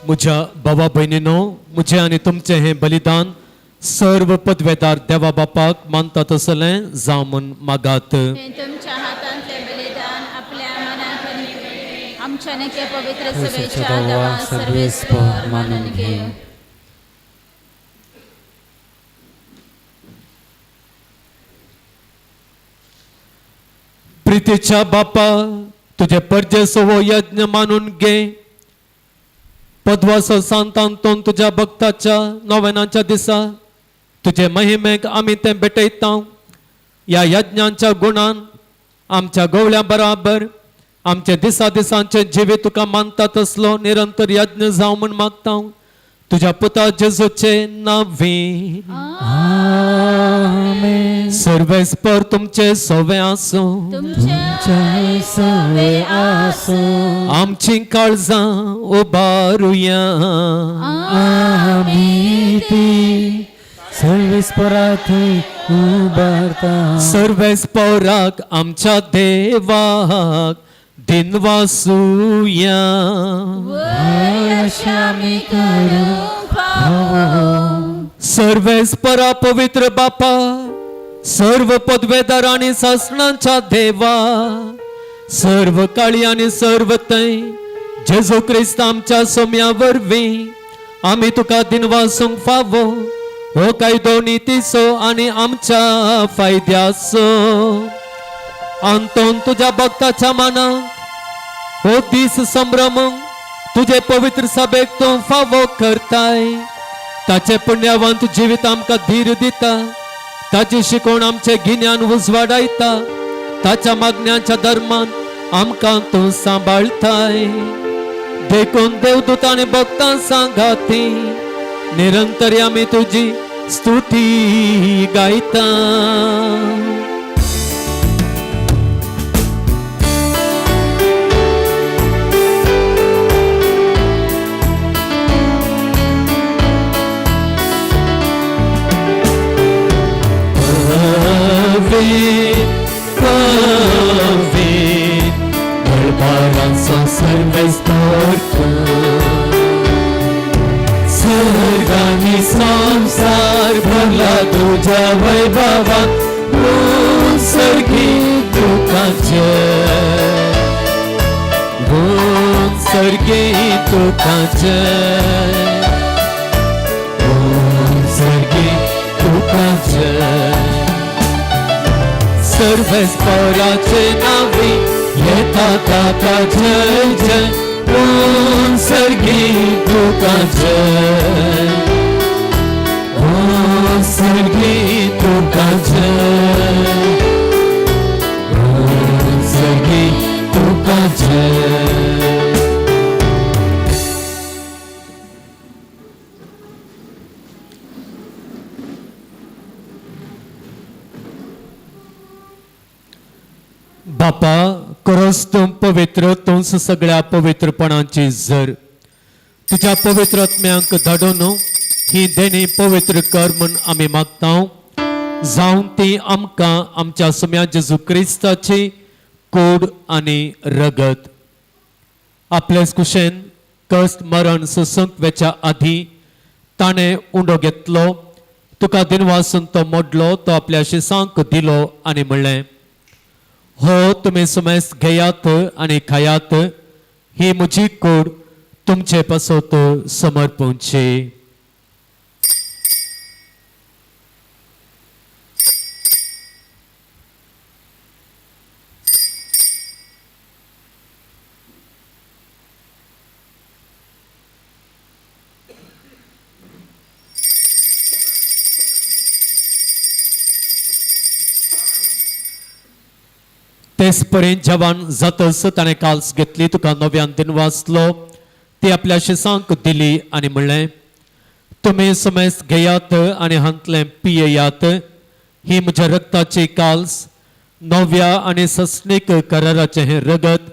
म्हज्या भावा भयणीनो, म्हजें आनी तुमचें हें बलिदान सर्व पदवेदार देवा बापाक मानता तसलें जावं म्हूण मागात. हें तुमच्या हातांतलें बलिदान आपल्या मनाक आमच्या नके पवित्र सभेच्या देवा सर्वेस्पर मानून घेवं. प्रितीच्या बापा, तुजे परजेसो हो यज्ञ मानून घे. पदवासो सांतांतून तुज्या भक्ताच्या नव्यानाच्या दिसा तुजे महिमेक आमी तें भेटयता. ह्या यज्ञांच्या गुणान आमच्या गवळ्या बराबर आमचे दिसा दिसांचे जिवीत तुका मानता तसलो निरंतर यज्ञ जावं म्हूण मागता. तुज्या पुता जेजूचे नांवी. आमेन. सर्वेस्पर तुमचे सवे आसूं. तुमच्या सवे आसूं. आमची काळजां उबारुया. आमी ती सर्वेस्परा थंय उबारता. सर्वेस्पराक आमच्या देवाक दिनवासुया. अशें आमी करूंक फावो. सर्वेस्परा पवित्र बापा, सर्व पदवेदार आनी सासणांच्या देवा, सर्व काळी आनी सर्व थंय जेजू क्रिस्त आमच्या सोम्या वरवीं आमी तुका दिनवासूंक फावो. हो कायदो नितीचो आनी आमच्या फायद्याचो. अंतोन तुज्या भक्ताच्या मनाक हो दीस संभ्रमूंक तुजे पवित्र सभेक तूं फावो करताय. ताचे पुण्यावंत जिवीत आमकां धीर दिता. ताची शिकवण आमचें गिन्यान उजवाडायता. ताच्या मागण्यांच्या धर्मान आमकां तूं सांबाळताय. देखून देवदूत आनी भक्तां सांगाती निरंतर आमी तुजी स्तुती गायता. सर्गानी संसार भरला तुझ्या वैभवान, सर्गी तुका जय, सर्गी तुका जय, सर्गी तुका जय. सर्वेस्पराचे नावे येता ताका जय जय, सर्गी तुका जय, सर्गी तुका जय, सर्गी तुका जय. बापा, खरोच तूं पवित्र, तूंच सगळ्या पवित्रपणाची जर. तुज्या पवित्र आत्म्यांक धाडून ही देणी पवित्र कर म्हूण आमी मागता. जावन ती आमकां आमच्या सुम्या जेजू क्रिस्ताची कोड आनी रगत आपलेच कुशेन कश्ट मरण सोसूंक वेच्या आदीं ताणें उंडो घेतलो, तुका दिनवासून तो मोडलो, तो आपल्या शिसांक दिलो आनी म्हणलें, हो तुमी सुमेस घेयात आनी खायात, ही म्हजी कूड तुमचे पासत समर्पणची. तेच पर्यंत जवान जातच ताणें काल्स घेतली, तुका नव्यान दिन वाचलो, ती आपल्या शिसांक दिली आनी म्हणलें, तुमी समेस घेयात आनी हांतलें पियेयात, ही म्हज्या रक्ताची काल्स, नव्या आनी सस्नीक कराराचें हें रगत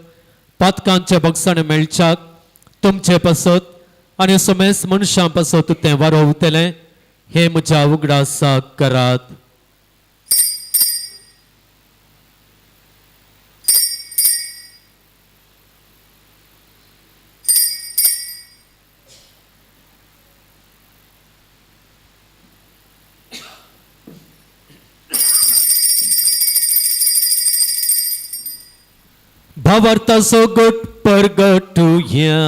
पातकांचे बगसाण मेळच्याक तुमचे पासत आनी समेस मनशां पासत तें वारोवतलें, हें म्हज्या उगडासाक करात. भावार्थाचो गट परगटुया.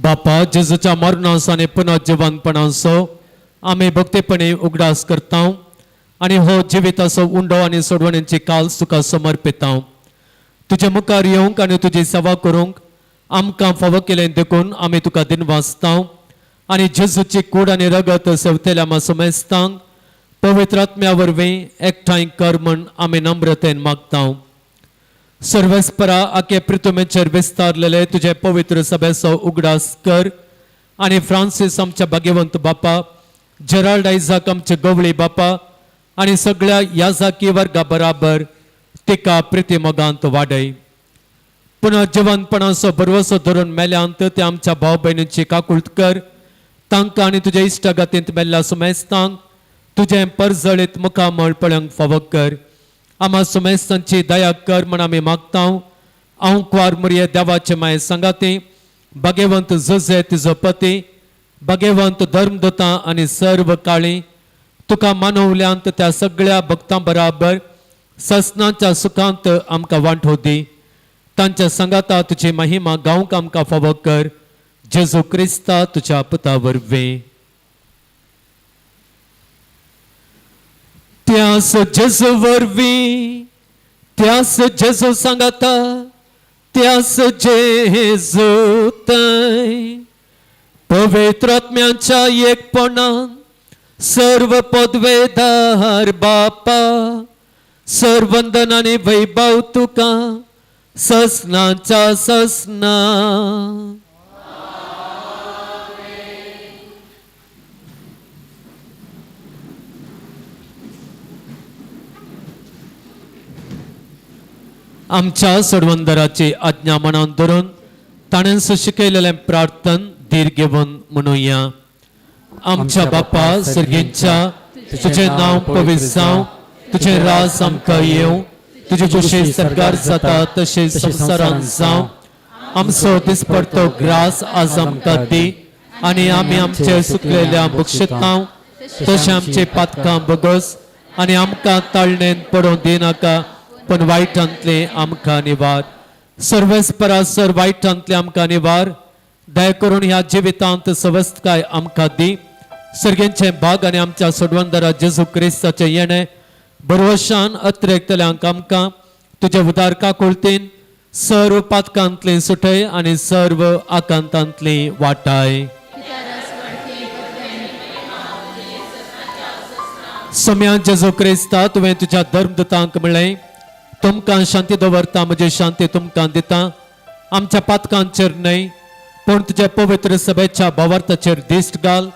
बापा, जेजूच्या मरणाचो आनी पुनर्जिवनपणाचो आमी भक्तीपणे उगडास करता आनी हो जिविताचो उंडो आनी सोडवणेची काल तुका समर्पिता. तुजे मुखार येवंक आनी तुजी सेवा करूंक आमकां फावो केलें देखून आमी तुका दिनवासता आनी जेजूची कूड आनी रगत सेवतेल्या आमा समेस्तांक पवित्र आत्म्या वरवीं एकठांय कर म्हण आमी नम्रतेन मागता. सर्वेस्परा आखे पृथ्वीचेर विस्तारलेले तुजे पवित्र सभेचो उगडास कर आनी फ्रांसीस आमच्या भाग्यवंत बापा, जेराल्ड आयझाक आमचे गवळी बापा आनी सगळ्या याजाकी वर्गा बराबर तिका प्रिती मोगांत वाडय. पुनः जिवनपणाचो भरवसो धरून मेल्यांत ते आमच्या भाव भयणींची काकूळत कर. तांकां आनी तुज्या इश्टागतींत मेल्ल्या सुमेस्तांक तुजें परजळीत मुखामळ पळोवंक फावो कर. आमा सुमेस्तांची दया कर म्हण आमी मागता. हांव कुवार मुरये देवाचे माये सांगाती भाग्यवंत जजे तुजो पती, भाग्यवंत धर्मदूतां आनी सर्व काळी तुका मानवल्यांत त्या सगळ्या भक्तां बराबर ससनाच्या सुखांत आमकां वांटो दी. तांच्या सांगाता तुजी महिमा गावंक आमकां फावो कर. जेजू क्रिस्ता तुज्या पुता वरवीं. त्यास जेजू वरवीं, त्यास जेजू सांगाता, त्यास जेजू थंय पवित्र आत्म्याच्या एकपणान सर्व पदवेदार बापा, सर्वंदन आनी वैभव तुका ससनाच्या ससना. आमच्या सोडवंदराची आज्ञा मनान धरून ताणें शिकयलेलें प्रार्थन धीर घेवन म्हणुया. आमच्या बापा सर्गींच्या, तुजें नांव पवित्र जावं, तुजें राज आमकां येवं, तुजे कुशी सरकार जाता तशें संवसारांत जावं. आमचो दिसपडतो ग्रास आज आमकां दी आनी आमी आमचे सुकलेल्या बक्षितांव तशें आमचे पातकां बगस आनी आमकां ताळणेन पडोवंक दिनाका, पण वायटांतलें आमकां निवार. सर्वेस्परा सर वायटांतलें आमकां निवार. दया करून ह्या जिवितांत सवस्तकाय आमकां दी. सर्गेंचे भाग आनी आमच्या सोडवंदरा जेजू क्रिस्ताचें येणें बरवशान अत्रेकतल्यांक आमकां तुजे उदार काकुळतीन सर्व पातकांतलीं सुटय आनी सर्व आकांतांतलीं वाटाय. सम्या जेजू क्रिस्ता, तुवें तुज्या धर्मदूतांक म्हणलें, तुमकां शांती दवरता, म्हजी शांती तुमकां दिता. आमच्या पातकांचेर न्हय पूण तुज्या पवित्र सभेच्या भावार्थाचेर दिश्ट घाल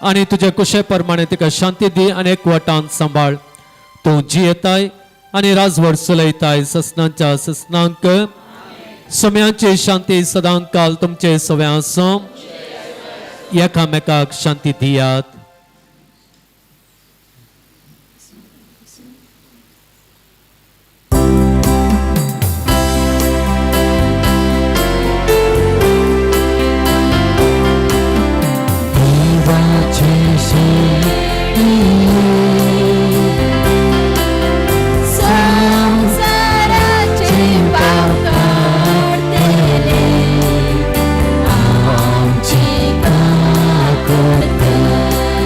आनी तुजे कुशे प्रमाणे तिका शांती दी आनी एकवटान सांबाळ. तूं जियेताय आनी राजवट चलयताय ससनाच्या ससनांक. सम्याची शांती सदां काल तुमचे सव्या आसूं. एकामेकाक शांती दियात. संसाराचे पाप काडतले आमची काकूळट कर.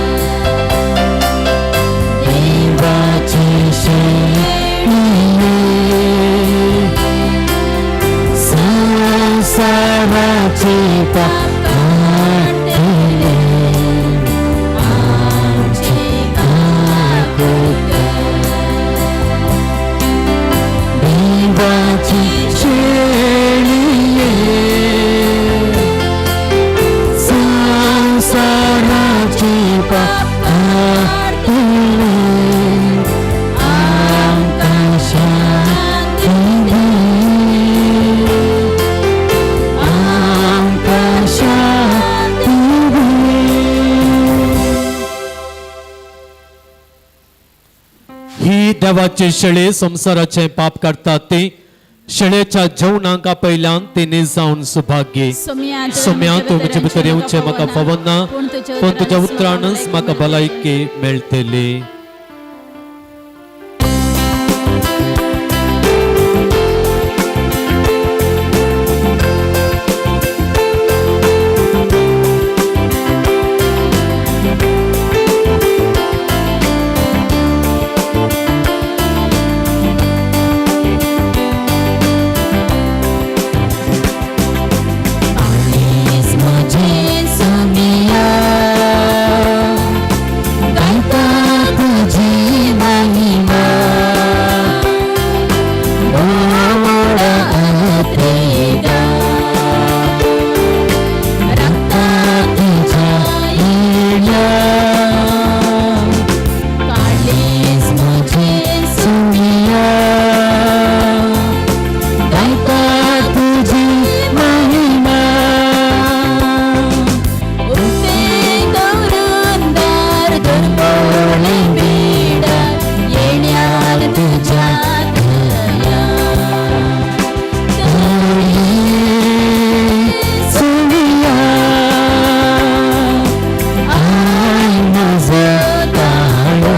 देवाची शेळी संवसाराचें पाप काडटा ती शेळेच्या जेवणाक आपयल्यान ती निजावन सुभाग्य. सोम्या, तूं म्हजे भितर येवचें म्हाका फावना, पूण तुज्या उतरानच म्हाका भलायकी मेळटली. म्हजें सोमिया, गायता तुजी महिमा, गोड आत्रेदा, राखता तुझ्या येण्या. काळीज म्हजें सोमिया, गायता तुजी महिमा. उक्ते दवरून दार दुर्बोळे बिडार येण्यार तुज्या दया. सोमिया, I म्हजो ताळो,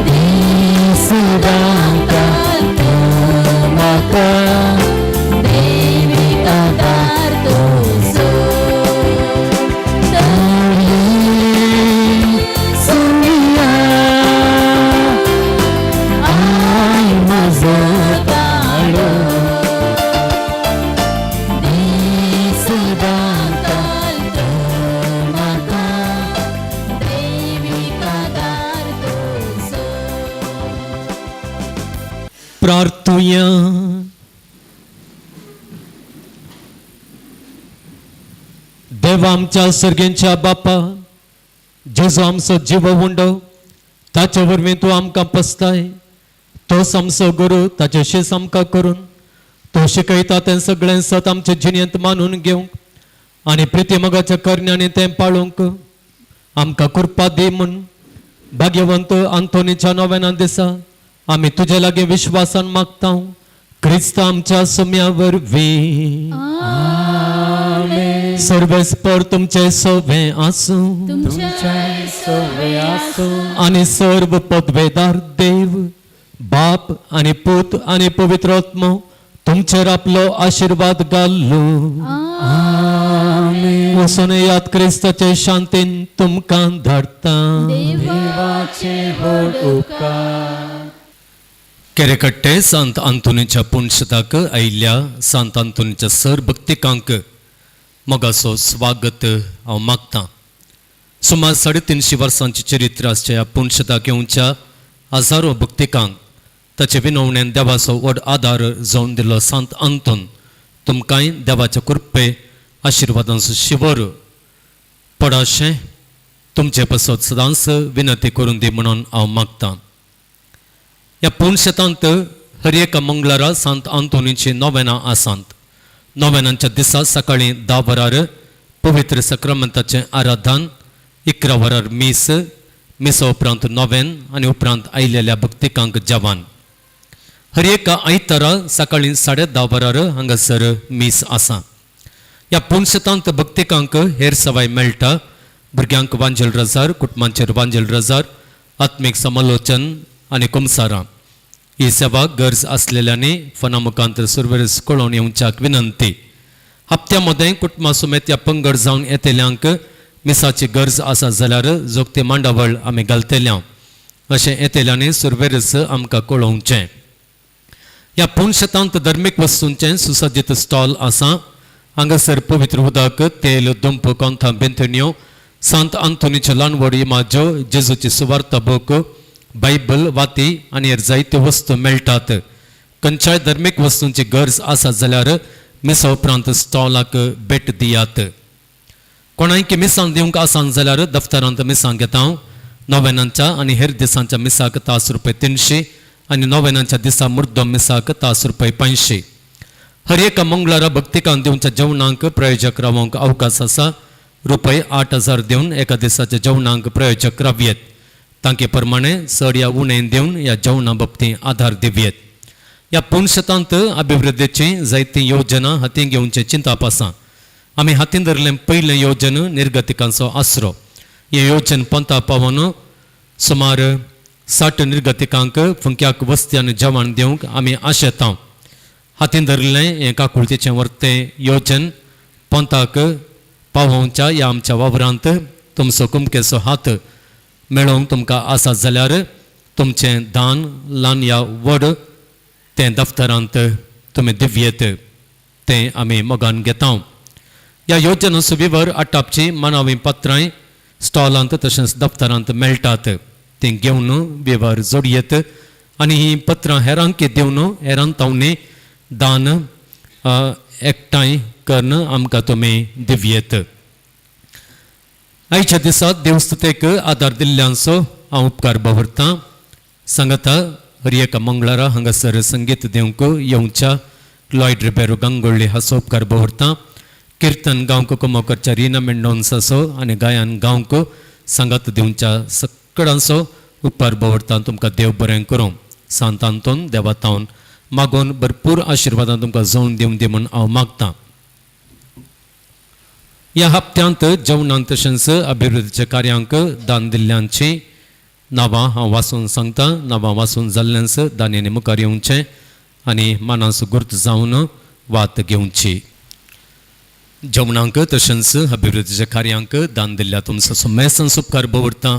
दीस दांकां तूं म्हाका देवी आदार तुजो. सोमिया, I म्हजो ताळो, दीस दांकां तूं म्हाका देवी आदार तुजो. प्रार्थुया. देवा आमच्या सर्गेंच्या बापा, जेजू आमचो जीव उंडो, ताचे वरवीं तूं आमकां पसताय. तोच आमचो गुरू, ताचे शीस आमकां करून तो शिकयता तें सगळें सत आमचे जिणेंत मानून घेवंक आनी प्रिती मोगाच्या करण्यांनी तें पाळूंक आमकां कृपा दी म्हूण भाग्यवंत आंतोनीच्या नव्याना दिसा आमी तुजे लागीं विश्वासान मागता, क्रिस्त आमच्या सुम्या वरवीं. सर्वेस्पर तुमचे सोवे आसूं. तुमच्या सवे आसूं. आनी सर्व पदवेदार देव बाप आनी पूत आनी पवित्र आत्मो तुमचेर आपलो आशिर्वाद घालू. वचून याद, क्रिस्ताचे शांतीन तुमकां धाडटा. देवाचे व्हड उपकार. केरेकट्टे सांत आंतोनीच्या पुणशताक आयिल्ल्या सांत आंतोनीच्या सर भक्तिकांक मोगाचो स्वागत हांव मागतां. सुमार 350 वर्सांची चरित्र आसच्या ह्या पुणशताक येवच्या हजारो भक्तिकांक ताचे विनवणेन देवाचो व्हड आदार जावन दिलो सांत आंतोन तुमकांय देवाच्या कृपे आशिर्वादांचो शिवर पडाशें तुमचे पासत सदांच विनंती करून दी म्हणून हांव मागतां. ह्या पुणशेतांत हर एका मंगळारा सांत आंतोनीची नोवेनां आसात. नोवेनांच्या दिसा सकाळीं 10 वरार पवित्र सक्रामंताचें आराधन, 11 वरार मीस, मिसा उपरांत नोवेन आनी उपरांत आयिल्ल्या भक्तिकांक जेवण. हर एका आयतारा सकाळीं 10:30 वरार हांगासर मीस आसा. ह्या पुणशेतांत भक्तिकांक हेर सवाय मेळटा. भुरग्यांक वांजेल रजार, कुटुंबांचेर वांजेल रजार, आत्मीक समालोचन आनी कुमसारां ही सेवा गरज आसलेल्यांनी फोना मुखांतर सुरवेस कळोवन येवच्याक विनंती. हप्त्या मदें कुटुंबा समेत ह्या पंगड जावन येतल्यांक मिसाची गरज आसा जाल्यार जोगती मांडावळ आमी घालतल्या अशें येतल्यांनी सुरवेरच आमकां कळोवचें. ह्या पुणशेतांत धर्मीक वस्तूंचें सुसज्जीत स्टॉल आसा. हांगासर पवित्र उदक, तेल, दुंप, कोंथां, बेंतण्यो, सांत आंतोनीच्यो ल्हान व्हड इमाज्यो, जेजूची सुवार्ता बूक, बायबल, वाती आनी हेर जायत्यो वस्तू मेळटात. खंयच्याय धर्मीक वस्तूंची गरज आसा जाल्यार मिसा उपरांत स्टॉलाक भेट दियात. कोणायकी मिसांक दिवंक आसान जाल्यार दफ्तरांत मिसांक घेता. नोवेनांच्या आनी हेर दिसांच्या मिसाक तास रुपये 300 आनी नोवेनांच्या दिसा मुर्दम मिसाक तास रुपये 500. हर एका मंगळारा भक्तिकान दिवच्या जेवणांक प्रयोजक रावंक अवकाश आसा. रुपये 8000 दिवन एका दिसाच्या जेवणांक प्रयोजक रावयेत. तांके प्रमाणे चड या उणें दिवन ह्या जेवणा बाबतींत आदार दिवयेत. ह्या पुनशतांत अभिवृद्धीची जायती योजना हातीं घेवचें चिंताप आसा. आमी हातीन धरलें पयलें योजन निर्गतिकांचो आसरो. हे योजन पंता पावन सुमार 60 निर्गतिकांक फुंक्याक वस्ती आनी जेवण दिवंक आमी आशेता. हातीन धरलें हें काकुळतीचें वर्तें योजन पंताक पावोवच्या ह्या आमच्या वावरांत तुमचो कुमकेचो हात मेळोवंक तुमकां आसा जाल्यार तुमचें दान ल्हान या व्हड तें दफ्तरांत तुमी दिवयेत, तें आमी मोगान घेता. ह्या योजनाचो विवर आटापची मानावी पत्रांय स्टॉलांत तशेंच दफ्तरांत मेळटात, तीं घेवन विवर जोडयेत आनी हीं पत्रां हेरांक दिवन हेरांत तावणी दान एकठांय करून आमकां तुमी दिवयेत. आयच्या दिसा देवस्तुतेक आदार दिल्ल्यांचो हांव उपकार बावरतां. सांगता हर एका मंगळारा हांगासर संगीत दिवंक येवच्या लॉयड रिबेरो गंगोळ्ळी हाचो उपकार बावरतां. किर्तन गावंक कुमोकरच्या रिना मेंडोन्साचो आनी गायन गावंक सांगात दिवच्या सगळ्यांचो उपकार बावरतां. तुमकां देव बरें करूं. सांत आंतोन देवातावन मागून भरपूर आशिर्वादां तुमकां जावन दिवं दी म्हूण हांव मागतां. ह्या हप्त्यांत जेवणांत तशेंच अभिवृद्धीच्या कार्यांक दान दिल्ल्यांची नांवां हांव वाचून सांगतां. नांवां वाचून जाल्ल्यांच दान्यांनी मुखार येवचें आनी मानाचो गुर्त जावन वात घेवची. जेवणांक तशेंच अभिवृद्धीच्या कार्यांक दान दिल्ल्या तुमचो सुमेसान उपकार दवरता.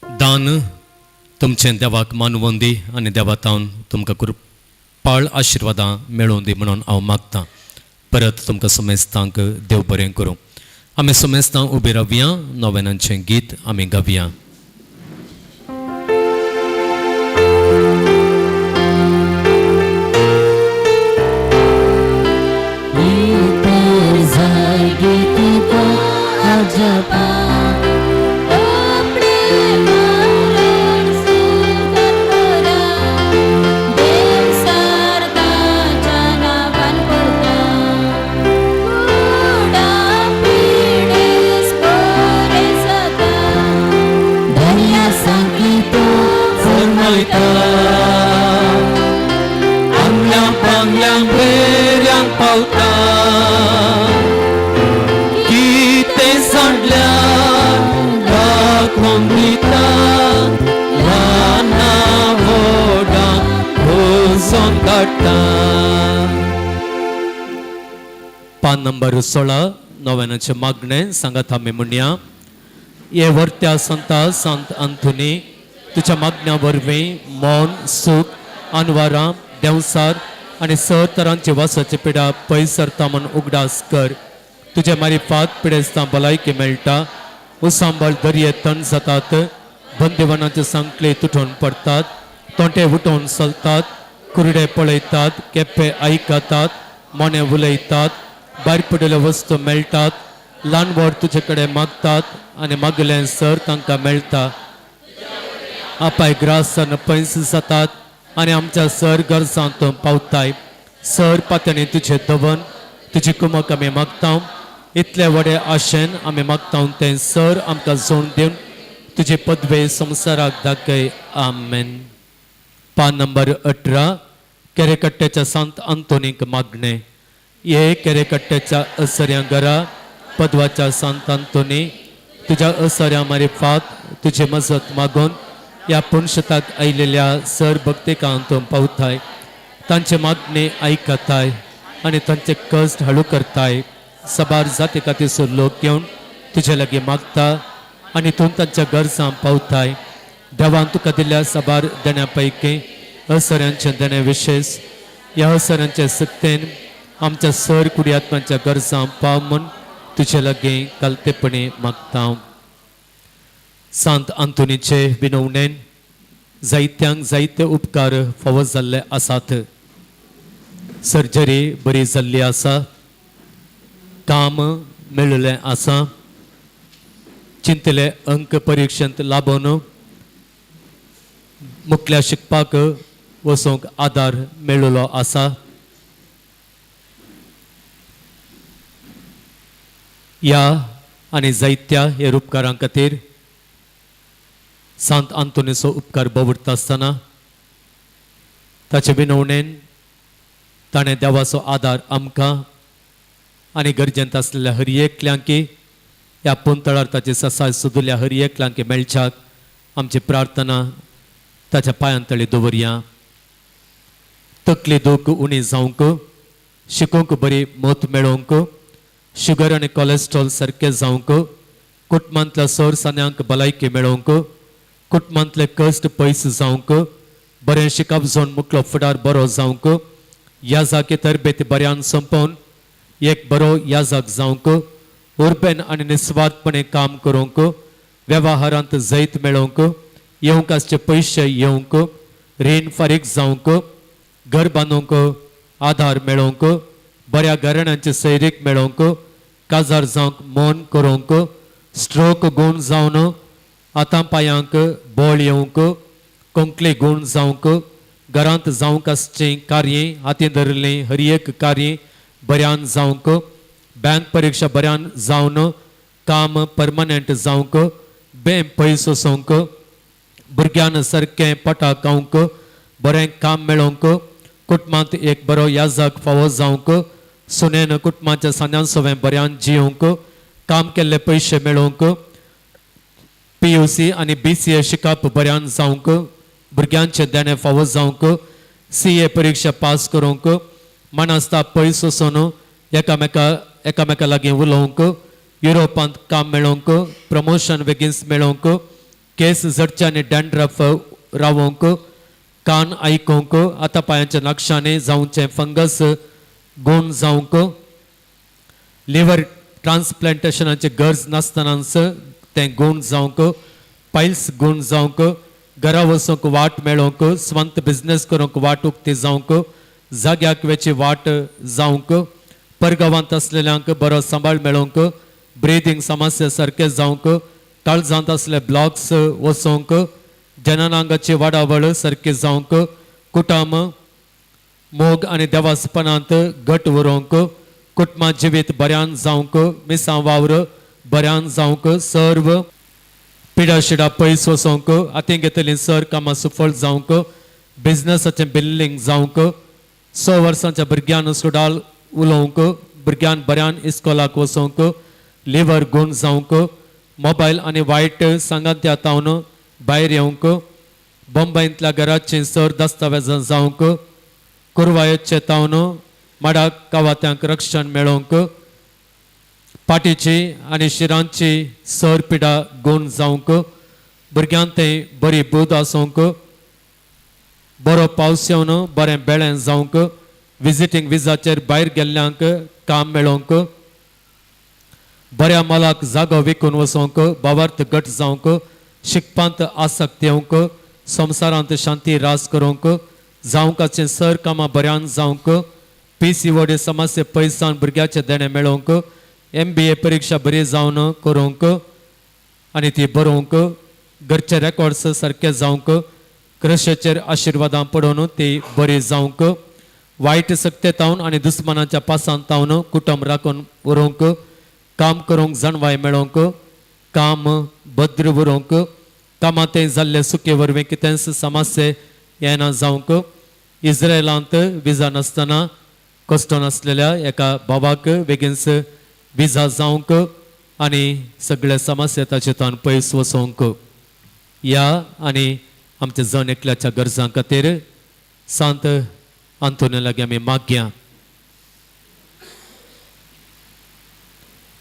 दान तुमचें देवाक मानवोन दी आनी देवातावन तुमकां कृपाळ आशिर्वादां मेळोवन दी म्हणून हांव मागतां. परत तुमकां सुमेस्तांक देव बरें करूं. आमी सुमेस्तां उबी रावया, नोवेनांचें गीत आमी गावया. पान नंबर 16 नव्यानाचे मागणे सांगात आमी म्हणया. हे वर्त्या संता संत अंथोनी तुझ्या मागण्या वरवीं मौन सूख अनवारां देंवसार आनी सर तरांचे वासाचे पिडा पयस सरता म्हूण उगडास कर. तुजे मारिफात पिडेस्तां भलायकी मेळटा, उसांबळ दर्ये तण जातात, बंदेवनाचे सांकले तुटून पडटात, तोंटे उठोवन चलतात, कुरडे पळयतात, केप्पे आयकतात, मोने उलयतात, भायर पडिल्ल्यो वस्तू मेळटात, ल्हान व्हड तुजे कडेन मागतात आनी मागलें सर तांकां मेळटा. आपाय ग्रासान पयस जातात आनी आमच्या सर गरजांत पावताय. सर पात्यांनी तुजें दवन तुजी कुमक आमी मागता. इतले व्हडे आशेन आमी मागता तें सर आमकां जोड दिवन तुजे पदवे संवसाराक दाखय. आमेन. पान नंबर 18 केरेकट्ट्याच्या सांत आंतोनीक मागणें. हे केरेकट्ट्याच्या असऱ्यां घरा पदवाच्या सांत आंतोनी तुज्या असऱ्या मारिफात तुजी मजत मागून ह्या पुनशताक आयिल्ल्या सर भक्तिकांत तूं पावताय. तांचे मागणे आयकताय आनी तांचे कश्ट हळू करताय. सबार जाती खातीर लोक घेवन तुजे लागीं मागता आनी तूं तांच्या गरजां पावताय. देवान तुका दिल्ल्या सबार देण्या पैकी असऱ्यांचें देणें विशेश ह्या असऱ्यांचे सक्तेन आमच्या सर कुडियात्मांच्या गरजां पाव म्हूण तुजे लागीं कालतेपणी मागता. सांत आंतोनीचे विनवणेन जायत्यांक जायते उपकार फावो जाल्ले आसात. सर्जरी बरी जाल्ली आसा, काम मेळिल्लें आसा, चिंतले अंक परिक्षेंत लाबोवन मुखल्या शिकपाक वचूंक आदार मेळिल्लो आसा. ह्या आनी जायत्या हे उपकारां खातीर सांत आंतोनीचो उपकार बवडटा आसतना ताचे विनवणेन ताणें देवाचो आदार आमकां आनी गरजेंत आसलेल्या हर एकल्यांकी ह्या पुंतळार ताची ससाय सोदुल्या हर एकल्यांकी मेळच्याक आमची प्रार्थना ताच्या पांयांतळी दवरया. तकली दूख उणी जावंक, शिकूंक बरी मत मेळोवंक, शुगर आनी कॉलेस्ट्रॉल सारकें जावंक, कुटुंबांतल्या सोर सान्यांक भलायकी मेळोवंक, कुटुंबांतले कश्ट पयस जावंक, बरें शिकप जावन मुखलो फुडार बरो जावंक, याजाकी तरबेत बऱ्यान सोंपोवन एक बरो याजक जावंक, उर्बेन आनी निस्वार्थपणे काम करूंक, वेव्हारांत जैत मेळोवंक, येवंक आसचे पयशे येवंक, रीण फारीक जावंक, घर बांदूंक आधार मेळोवंक, बऱ्या घराण्यांचे सैरीक मेळोवंक, काजार जावंक मन करूंक, स्ट्रोक गूण जावन आतां पांयांक बळ येवंक, कोंकली गूण जावंक, घरांत जावंक आसचीं कार्यां हातीं धरिल्लीं हर एक कार्य बऱ्यान जावंक, बँक परिक्षा बऱ्यान जावन काम परमनंट जावंक, बें पयस वचोंक, भुरग्यान सारकें पटा खावंक, बरें काम मेळोवंक, कुटुंबांत एक बरो याजक फावो जावंक, सुनेन कुटुंबाच्या सांद्यान सवें बऱ्यान जियोवंक, काम केल्ले पयशे मेळोवंक, PUC आनी BCA शिकप बऱ्यान जावंक, भुरग्यांचें देणें फावो जावंक, CA परिक्षा पास करूंक, मनास्ता पयस वचून एकामेका लागीं उलोवंक, युरोपांत काम मेळोवंक, प्रमोशन बेगीन मेळोवंक, केस झडचे आनी डॅन्ड्रफ रावोवंक, कान आयकूंक, आतां पांयांच्या नक्षांनी जावचें फंगस गूण जावंक, लिवर ट्रान्सप्लांटेशनाची गरज नासतनाच तें गूण जावंक, पायल्स गूण जावंक, घरा वचूंक वाट मेळोवंक, स्वंत बिजनेस करूंक वाट उक्ती जावंक, जाग्याक वेची वाट जावंक, परगांवांत आसलेल्यांक बरो सांबाळ मेळोवंक, ब्रिदींग समस्या सारकें जावंक, काळजांत आसले ब्लॉक्स वचोवंक, जननांगाची वाडावळ सारकी जावंक, कुटुंब मोग आनी देवासपणांत घट उरोवंक, कुटुंबा जिवीत बऱ्यान जावंक, मिसां वावर बऱ्यान जावंक, सर्व पिडा शिडा पयस वचोवंक, हातीं घेतलीं सर कामां सुफळ जावंक, बिजनसाचें बिल्डींग जावंक, 6 वर्सांच्या भुरग्यान सुडाल उलोवंक, भुरग्यान बऱ्यान इस्कोलाक वचोवंक, लिवर गूण जावंक, मोबायल आनी वायट सांगात्या तावन भायर येवंक, बॉम्बेंतल्या घराचीं सर दस्तावेजां जावंक, कुरवायेचे तावन माडा कावात्यांक रक्षण मेळोवंक, पाटीची आनी शिरांची सर पिडा गूण जावंक, भुरग्यांक तें बरी बूद आसूंक, बरो पावस येवन बरें बेळें जावंक, विजिटींग विजाचेर भायर गेल्ल्यांक काम मेळोवंक, बऱ्या मोलाक जागो विकून वचोंक, भावार्थ घट जावंक, शिकपांत आसक्त येवंक, संवसारांत शांती रास करूंक, जावंकाचें सर कामां बऱ्यान जावंक, PCOD समस्या पयसान भुरग्याचें देणें मेळोवंक, MBA परिक्षा बरी जावन करूंक आनी ती बरोवंक, घरचे रेकॉर्ड्स सारके जावंक, क्रशाचेर आशिर्वादां पडोवन ती बरी जावंक, वायट सक्ते तावन आनी दुस्मानाच्या पासांत तावन कुटुंब राखून उरोवंक, काम करूंक जाणवाय मेळोवंक, काम भद्र उरोवंक, कामांत जाल्ले सुके वरवीं कितेंच समस्या येना जावंक, इस्रायलांत विजा नासतना कश्ट नासलेल्या एका बाबाक बेगीनच विजा जावंक आनी सगळे समस्या ताचे तान पयस वचोवंक. ह्या आनी आमच्या जण एकल्याच्या गरजां खातीर सांत आंतोनी लागीं आमी मागया.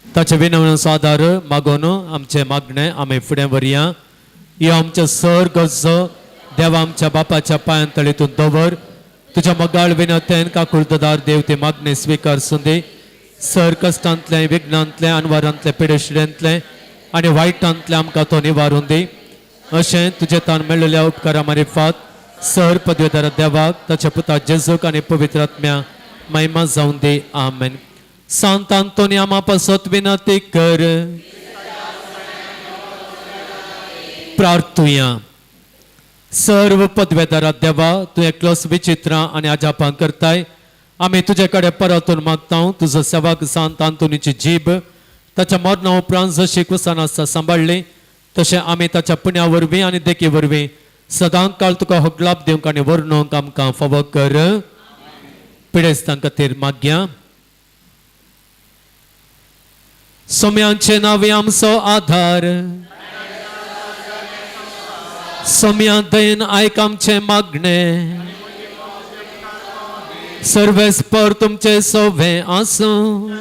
ताचे विनवणेचो आदार मागोवन आमचें मागणें आमी फुडें व्हरया. ह्यो आमच्या सर गरजो देवा आमच्या बापाच्या पांयां तळेतून दवर. तुज्या मोगाळ विनवतेन काकुळतदार देव ते मागणें स्विकार सुंदी. सर कश्टांतलें, विघ्नांतलें, अनवारांतलें, पिडेशिडेंतलें आनी वायटांतलें आमकां तो निवारून दी. अशें तुजे तान मेळिल्ल्या उपकारा मारिफात सर पदवेदार देवाक, ताच्या पुता जेजूक आनी पवित्र आत्म्या महिमा जावन दी. आमेन. सांत आंतोनी आमा पासत विनंती कर. प्रार्थुया. सर्व पदवेदारा देवा, तूं एकलोच विचित्रां आनी अजापां करताय. आमी तुजे कडेन परतून मागता, तुजो सेवक सांत आंतोनीची जीब ताच्या मरणा उपरांत जशी कुसान आसता सांबाळ्ळी, तशें आमी ताच्या पुण्या वरवीं आनी देखी वरवीं सदां काळ तुका होगलाप दिवंक आनी वर्णूंक आमकां फावो कर. पिडेस्तां खातीर मागया. सोम्यांचे नावे आमचो आधार, सोम्या दयेन आयक आमचें मागणें. सर्वेस्पर तुमचे सोवे आसूं.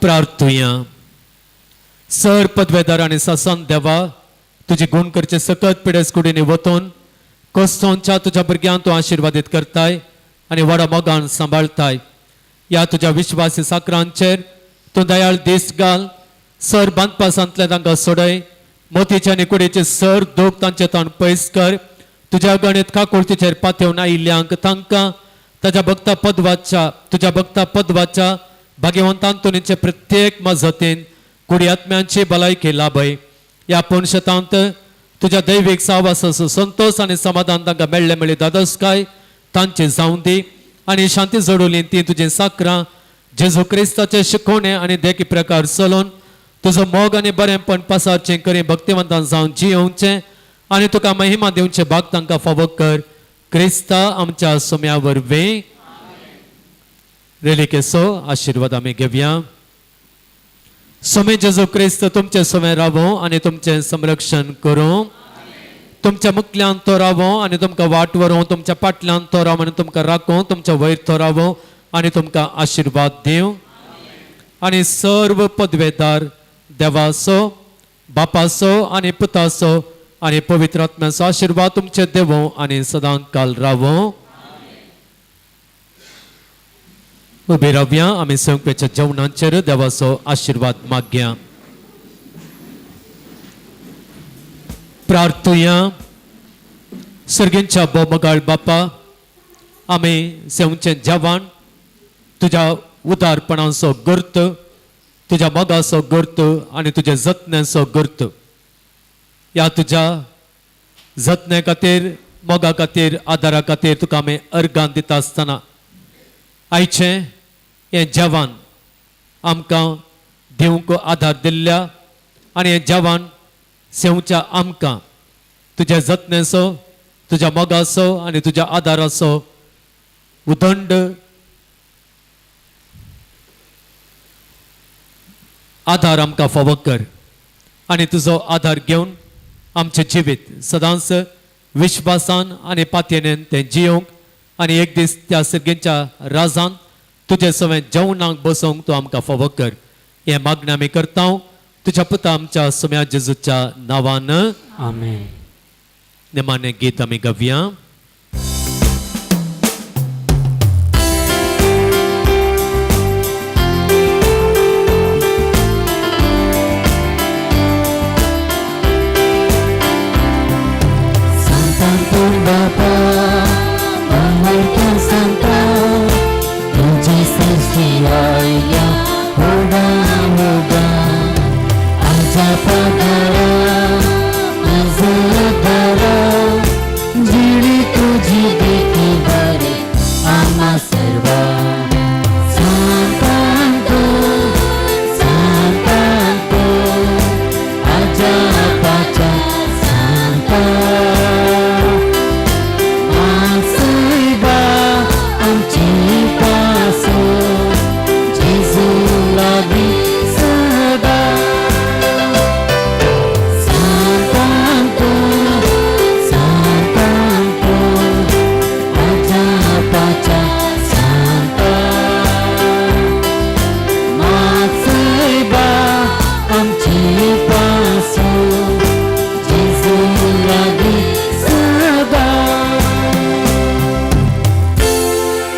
प्रार्थुया. सर पदवेदार आनी सासन देवा, तुजी गुण करचे सकत पिडेस कुडीनी वतून कोस्तोंच्या तुज्या भुरग्यांक तूं आशिर्वादीत करताय आनी व्हडा मोगान सांबाळताय. ह्या तुज्या विश्वासी साकरांचेर तूं दयाळ दीस घाल. सर बांदपासांतले तांकां सोडय. मोतीचे आनी कुडीचे सर दूख तांचे ताण पयस कर. तुज्या गणीत काकुळतीचेर पातेवन आयिल्ल्यांक तांकां ताज्या भक्ता पदवाच्या तुज्या भक्ता पदवाच्या भाग्यवंत आंतोनीचे प्रत्येक मजतीन कुडी आत्म्यांची भलायकी लाभय. ह्या पुणशतांत तुज्या दैवीक साहवासाचो संतोश आनी समाधान तांकां मेळ्ळें मेळ्ळी दादोसकाय तांची जावं दी आनी शांती जोडवली ती तुजी साकरां जेजू क्रिस्ताचे शिकवणे आनी देखी प्रकार चलोवन तुजो मोग आनी बरेंपण पसारचें करी भक्तिवंतान जावन जियोवचें आनी तुका महिमा दिवचें भाग तांकां फावो कर. क्रिस्ता आमच्या सोम्या वरवीं. रेलिकेचो आशिर्वाद आमी घेवया. सोमे जेजू क्रिस्त तुमचे सोमे रावो आनी तुमचें संरक्षण करूं. तुमच्या मुखल्यान तो रावो आनी तुमकां वाट व्हरूं. तुमच्या पाटल्यान तो रावो आनी तुमकां राखूं. तुमच्या वयर तो रावो आनी तुमकां आशिर्वाद दिवं. आनी सर्व पदवेदार देवाचो, बापाचो आनी पुताचो आनी पवित्र आत्म्याचो आशिर्वाद तुमचे देवो आनी सदां काल रावो. उबी रावया. आमी संकपेच्या जेवणाचेर देवाचो आशिर्वाद मागया. प्रार्थुया. सर्गींच्या बोमगाळ बापा, आमी सेवचें जेवण तुज्या उदारपणाचो गर्त, तुज्या मोगाचो गर्त आनी तुज्या जतन्याचो गर्त. ह्या तुज्या जतने खातीर, मोगा खातीर, आदारा खातीर तुका आमी अर्गान दिता आसतना आयचें हें जेवण आमकां दिवंक आदार दिल्ल्या आनी हें जेवण सेवच्या आमकां तुज्या जतनेचो, तुज्या मोगाचो आनी तुज्या आदाराचो उदंड आदार आमकां फावो कर आनी तुजो आदार घेवन आमचें जिवीत सदांच विश्वासान आनी पातयेन तें जियोवंक आनी एक दीस त्या सर्गेच्या राजान तुजे सवें जेवणाक बसोवंक तूं आमकां फावो कर. हें मागणें आमी करता तुज्या पुता आमच्या सोम्या जेजूच्या नांवान. आमेन. निमाणें गीत आमी गावया.